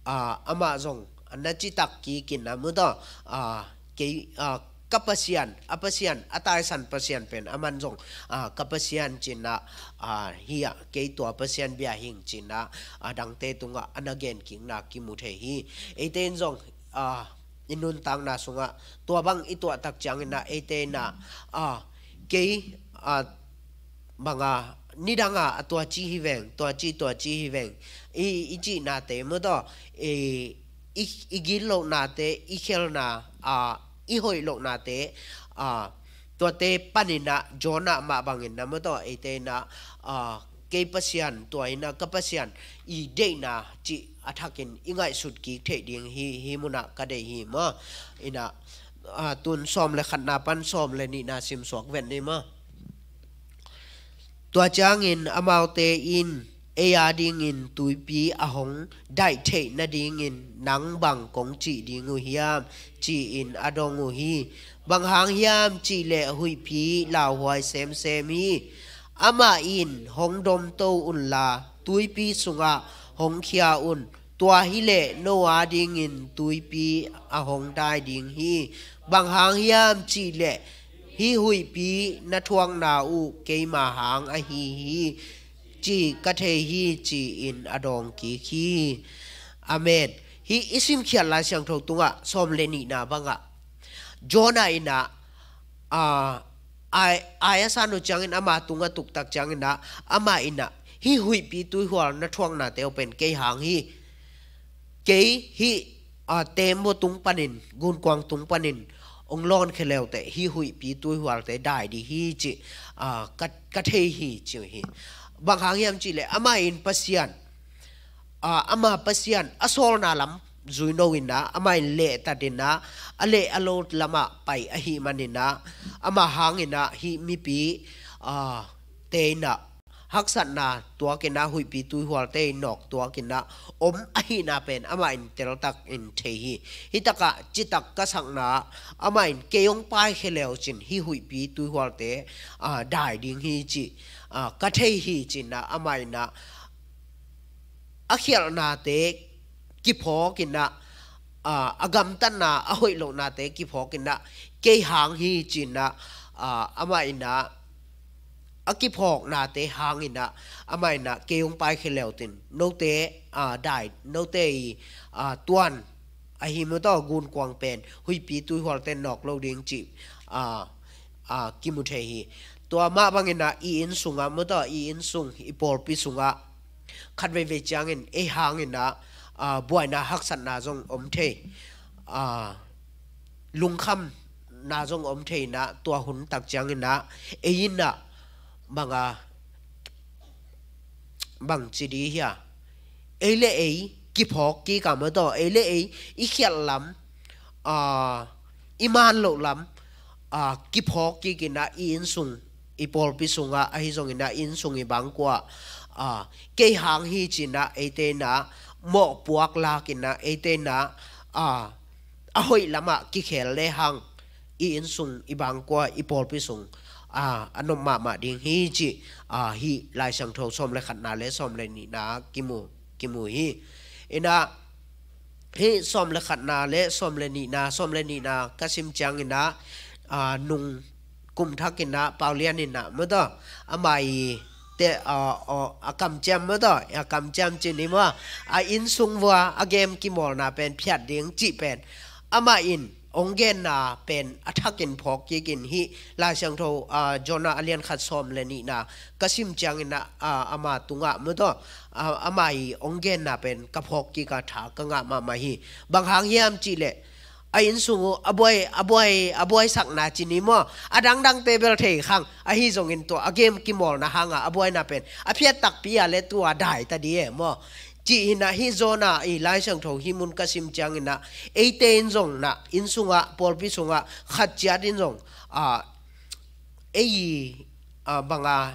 a, amah zong na citak kik in ah, maw taw, a, kei, a, ka Pasian, a Pasian, a taisan Pasian pen, aman zong, a, ka Pasian ci-in ah, a, hi a, kei tua Pasian bia hi ing ci-in ah, a, dangte tungah a na gen kikna kimu thei hi. Eite in zong, a, i nuntakna sungah tua bang i tuah tak ciangin ah, eite in ah, a, kei, a, banga, nidanga, a, tua ci hi veng, tua ci, tua ci hi veng, i, i cihnate, maw taw, i, i, i gitlohnate, i khelna, a, i hoih lohnate, a, tuate panin ah, Jonah mah bangin ah, maw taw, eite in ah, a, kei Pasian, tua in ah ka Pasian i deihna cih a thakin i ngaihsut kik theih ding hi, hih munah ka deih hi, maw. In ah, a, tun sawm le khatna pan sawm le nihna sim suak vet ni, maw. Tua ciangin amaute in, ei a dingin tuipi a hong daih theih nadingin nang bang kong cih ding uh hiam, ci-in a dong uh hi. Bang hang hiam cih leh huihpi lauhuai semsem hi. Amah in, hong domto unla, tuipi sungah hong khia un. Tua hi leh no a dingin tuipi a hong dai ding hi. Bang hang hiam cih leh hih huihpi na thuakna uh keima hang ahi hi, ci ka thei hi, ci-in a dawng kik hi. Amen. Hih i simkhiat Lai Siangtho tungah sawm le nihna bangah Jonah in ah, a, ai, ai a san uh ciangin, ama tung a tuk tak ciangin ah, amah in ah, hih huihpi tuihual na thuaknate uh pen kei hang hi. Kei hih, a, tembaw tung panin, gunkuang tung panin hong lawnkhia le uh teh, hih huihpi tuihualte dai ding hi cih, a, ka, ka thei hi, ci uh hi. Bang hang hiam cih leh amah in Pasian, a, ama Pasian a sawlna lam zui no in ah, amah in lehtat in ah, a leh a lo lamah pai ahih manin ah, amah hangin ah hih mipi, a, te in ah haksatna tuak in ah, huihpi tuihualte in nawk tuak in ah om ahihna pen amah in teltak in thei hi. Hih takah citak ka sakna, amah in kei hong paikhia le uh cin hih huihpi tuihualte, a, dai ding hi cih, a, ka thei hi, ci-in ah amah in ah a khialhnate kiphawk in ah, a, a gamtatna, a hoih lohnate kiphawk in ah, kei hang hi, ci-in ah, a, amah in ah a kiphawknate hangin ah, amah in ah kei hong paikhia le uh cin, note, a, dai, note i, a, tuan ahi, maw taw, gunkuang pen huihpi tuihualte nawk lo ding cih, a, a, kimu thei hi. Tua mah bangin ah i inn sungah, maw taw, i inn sung, i pawlpi sungah khat veivei ciangin ei hangin ah, a, buaina haksatna zong om thei, a, lungkhamna zong om thei in ah, tua hun tak ciangin ah ei in ah banga, bang ci ding hiam, ei le ei kiphawk kik a, maw taw, ei le ei i khialh lam, a, i man loh lam, a, kiphawk kik in ah i inn sung, i pawlpi sungah ahi zongin ah, i inn sung i bangkua, a, kei hang hi, ci-in ah eite in ah mawhpuak lak in ah, eite in ah, a, a hoih lamah kikhel le hang, i inn sung, i bangkua, i pawlpi sung, a, a nop mahmah ding hi, cih, a, hih Lai Siangtho sawm le khatna le sawm le nihna kimu, kimu hi. In ah hih sawm le khatna le sawm le nihna, sawm le nihna ka sim ciangin ah, a, nung kum thak in ah, Pau Lian in ah, maw taw, amah i te, a, a, a kamciam, maw taw, a kamciam ci ni maw, a inn sung vua a game kimawlna pen phiat ding cih pen, amah in hong genna pen a thakin phawk kikin hih Lai Siangtho, ah, Jonah a lian khat sawm le nihna ka sim ciangin ah, ah, ama tungah maw taw, ah, ama i hong genna pen ka phawk kik a tha ka ngah mahmah hi. Bang hang hiam cihleh a innsung uh a buai, a buai, a buaisakna ci ni maw, a dangdangte bel thei khang, ahi zongin tua a game kimawlna hanga a buaina pen a phiat takpi a le tua dai ta di e maw. Cih hinah hih Jonah i Lai Siangtho hih mun ka sim cianginah eite in zong nah inn sungah pawlpi sungah khat ciat in zong, ah, ei, ah, banga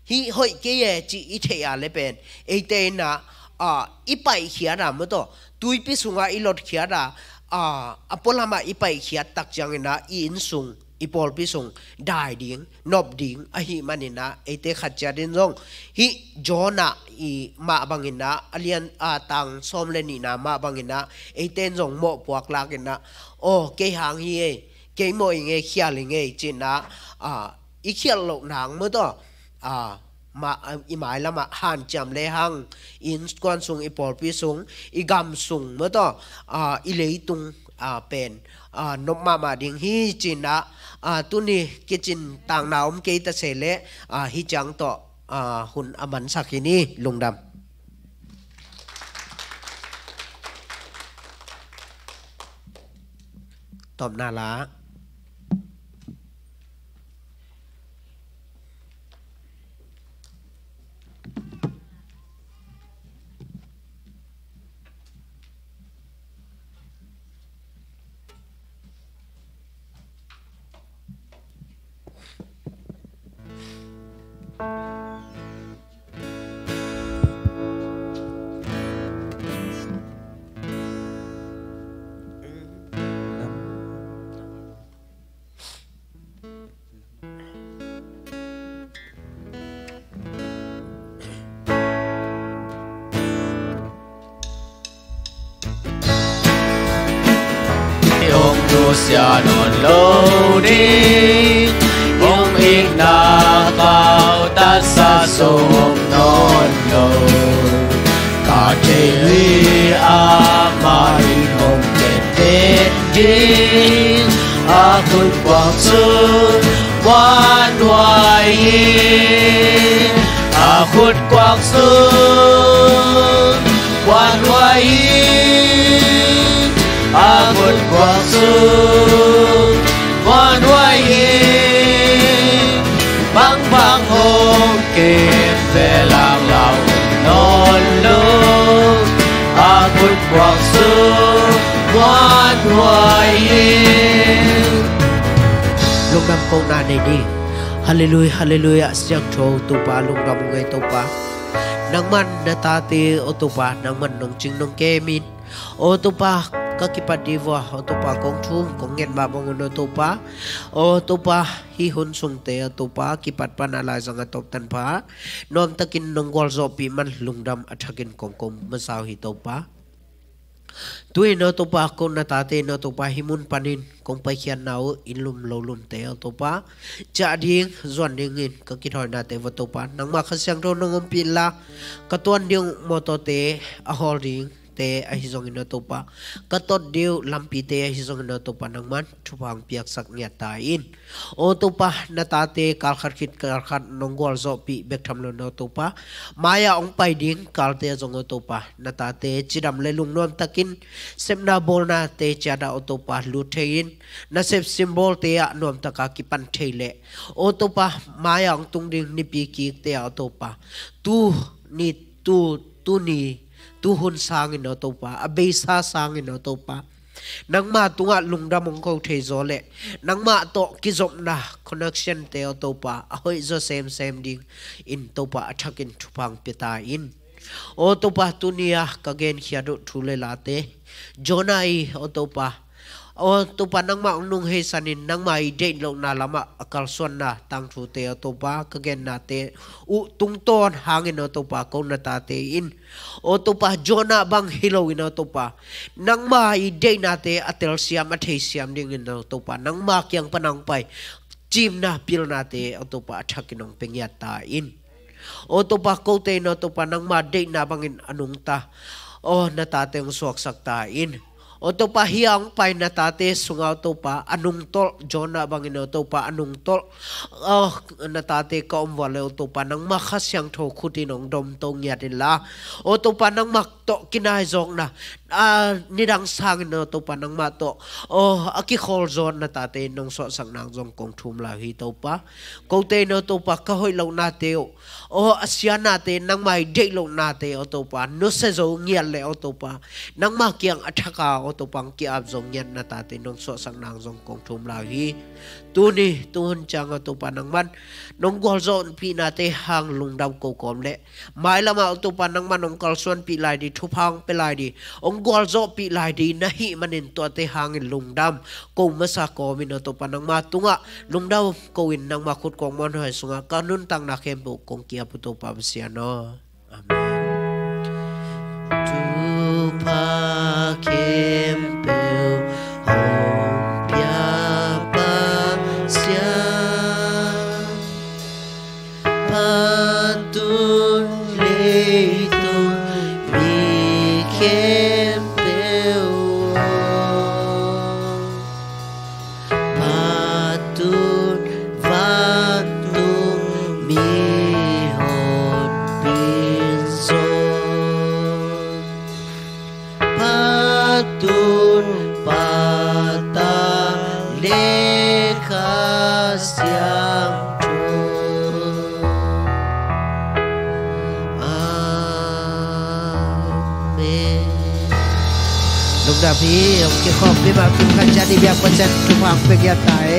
hih hoih kei e cih i theih a le pen eite innah, ah, i paihkhiat a maw taw, tuipi sungah i lotkhiat a, ah, a pualamah i paihkhiat tak cianginah i inn sung i pawlpi sung dai ding, nop ding ahih maninah eite khat ciat in zong hih Jonah i mah banginah a lian, a tang sawm le nihna mah banginah eite in zong mawhpuak lakinah, aw, kei hang hi ei, kei mawh i ngei, khial i ngei cinah, ah, i khialh loh nang maw taw, ah, ma, i mailamah hanciam lehang i innkuan sung, i pawlpi sung, i gam sung maw taw, ah, i leitung, ah, pen, ah, nop mahmah ding hi cinah, ah, tuni kicin tangna om kei ta se leh, ah, hih ciang tawh, ah, hun a mansak hi ni. Lungdam. Tawpna la. Hong nusia nawn lo ding, hong itna kau tatsa sawm nawn lo. Ka thei hi amah in hong teten ding, a khut kuak sung muanhuai hi. A khut kuak sung muanhuai hi. A khut kuak sung muanhuai hi. Bangbang hong kim ve lang lau nawn lo. A khut kuak sung muanhuai hi. Lungdam kohna nei ni. Halleluiah, halleluiah, siangtho Topa, lungdam ung ei Topa. Nangman na tate, aw Topa, nangman nong cing nong kem in. Aw Topa, ka kipat dih vua, aw Topa, kong thum, kong nget mah bang un aw Topa. Aw Topa, hih hun sungte, aw Topa, kipat pan a laizang a tawp tanpha nuamtakin nong gualzawhpih man lungdam a thakin kong ko masa uh hi Topa. Tu-in aw Topa, ko na tate in aw Topa, hih mun panin kong paikhiatna uh inn lum lo lumte aw Topa, ciah ding zuan dingin ka kithawinate vua Topa, nangmah Kha Siangtho nong ompih inla, ka tuan ding uh mawtawte a hawl dingte ahi zongin aw Topa, ka tot ding uh lampite ahi zongin aw Topa, nangman thupha hong piaksak ngiat ta in. Aw Topa, na tate kal khat khit kal khat nong gualzawhpih bek tham lo in aw Topa, mai-ah hong pai ding kalte ah zong aw Topa, na tate cidam le lungnuam takin sepna bawlnate ciat ah aw Topa lut thei in, nasep simbawlte ah nuamtaka kipan thei leh, aw Topa, mai-ah hong tung ding nipi kikte ah aw Topa, tu ni, tu, tu ni, tu hun sangin aw Topa, a beisa sangin aw Topa, nangma tungah lungdam hong ko thei zaw leh, nangmah tawh kizopna connectionte aw Topa, a hoih zaw semsem dingin Topa, a thakin thupha hong pia ta in. Aw Topa, tuni-a ka genkhiat uh thu le late, Jonah i aw Topa, aw Topa, nangmah hong nungheisanin nangmah i deih lohna lamah a kalsuanna tangthute aw Topa, ka gennate uh tungtawn hangin aw Topa, ko na tate in aw Topa, Jonah bang hi loin aw Topa, nangma i deihnate a telsiam a theisiam dingin aw Topa, nangma kiang pan hong pai cimna pilnate aw Topa, a thakin hong pia ngiat ta in. Aw Topa, kote in aw Topa, nangma deihna bangin a nungta aw na tate hong suaksak ta in. Aw Topa, hih a hong pai na tate sungah aw Topa, a nungtolh Jonah bangin aw Topa, a nungtolh, aw, na tate ka om uh leh aw Topa, nangmah Kha Siangtho khut in hong domto ngiat inla, aw Topa, nangmah tawh kinaizawkna, a, nidang sangin aw Topa, nangmah tawh, aw, a kikhawl zawh na tate in hong suahsak nang zong kong thum lai uh hi Topa. Kote in aw Topa, ka hoih lohnate uh, aw, a sianate, nangmah i deih lohnate aw Topa, nusia zo ngiat leh aw Topa, nangmah kiang a thak a aw Topa, hong ki-ap zo ngiat na tate in hong suahsak nang zong kong thum lai uh hi. Tuni, tuhun ciang aw Topa, nangman nong gualzawhpihnate hang lungdam ko kawm leh, mailamah aw Topa, nangman hong kalsuanpih lai ding, thupha hong pia lai ding, hong gualzawhpih lai ding na hih manin tuate hangin lungdam ko masa kawmin aw Topa, nangma tungah lungdam ko-in nangma khut kong muanhuai sungah ka nuntakna khempeuh kong ki-ap uh Topa Pasian aw. Amen. Thupha khempeuh hong pia Pasian, phat un leitung mi khempeuh aw, phat un vantung mihonpi zong, phat un Pa, Ta leh Kha Siangtho. Amen. Lungdam hi. Hong kikhawm pi mah kim khat ciat i biak Pasian thupha hong pia ngiat ta hen.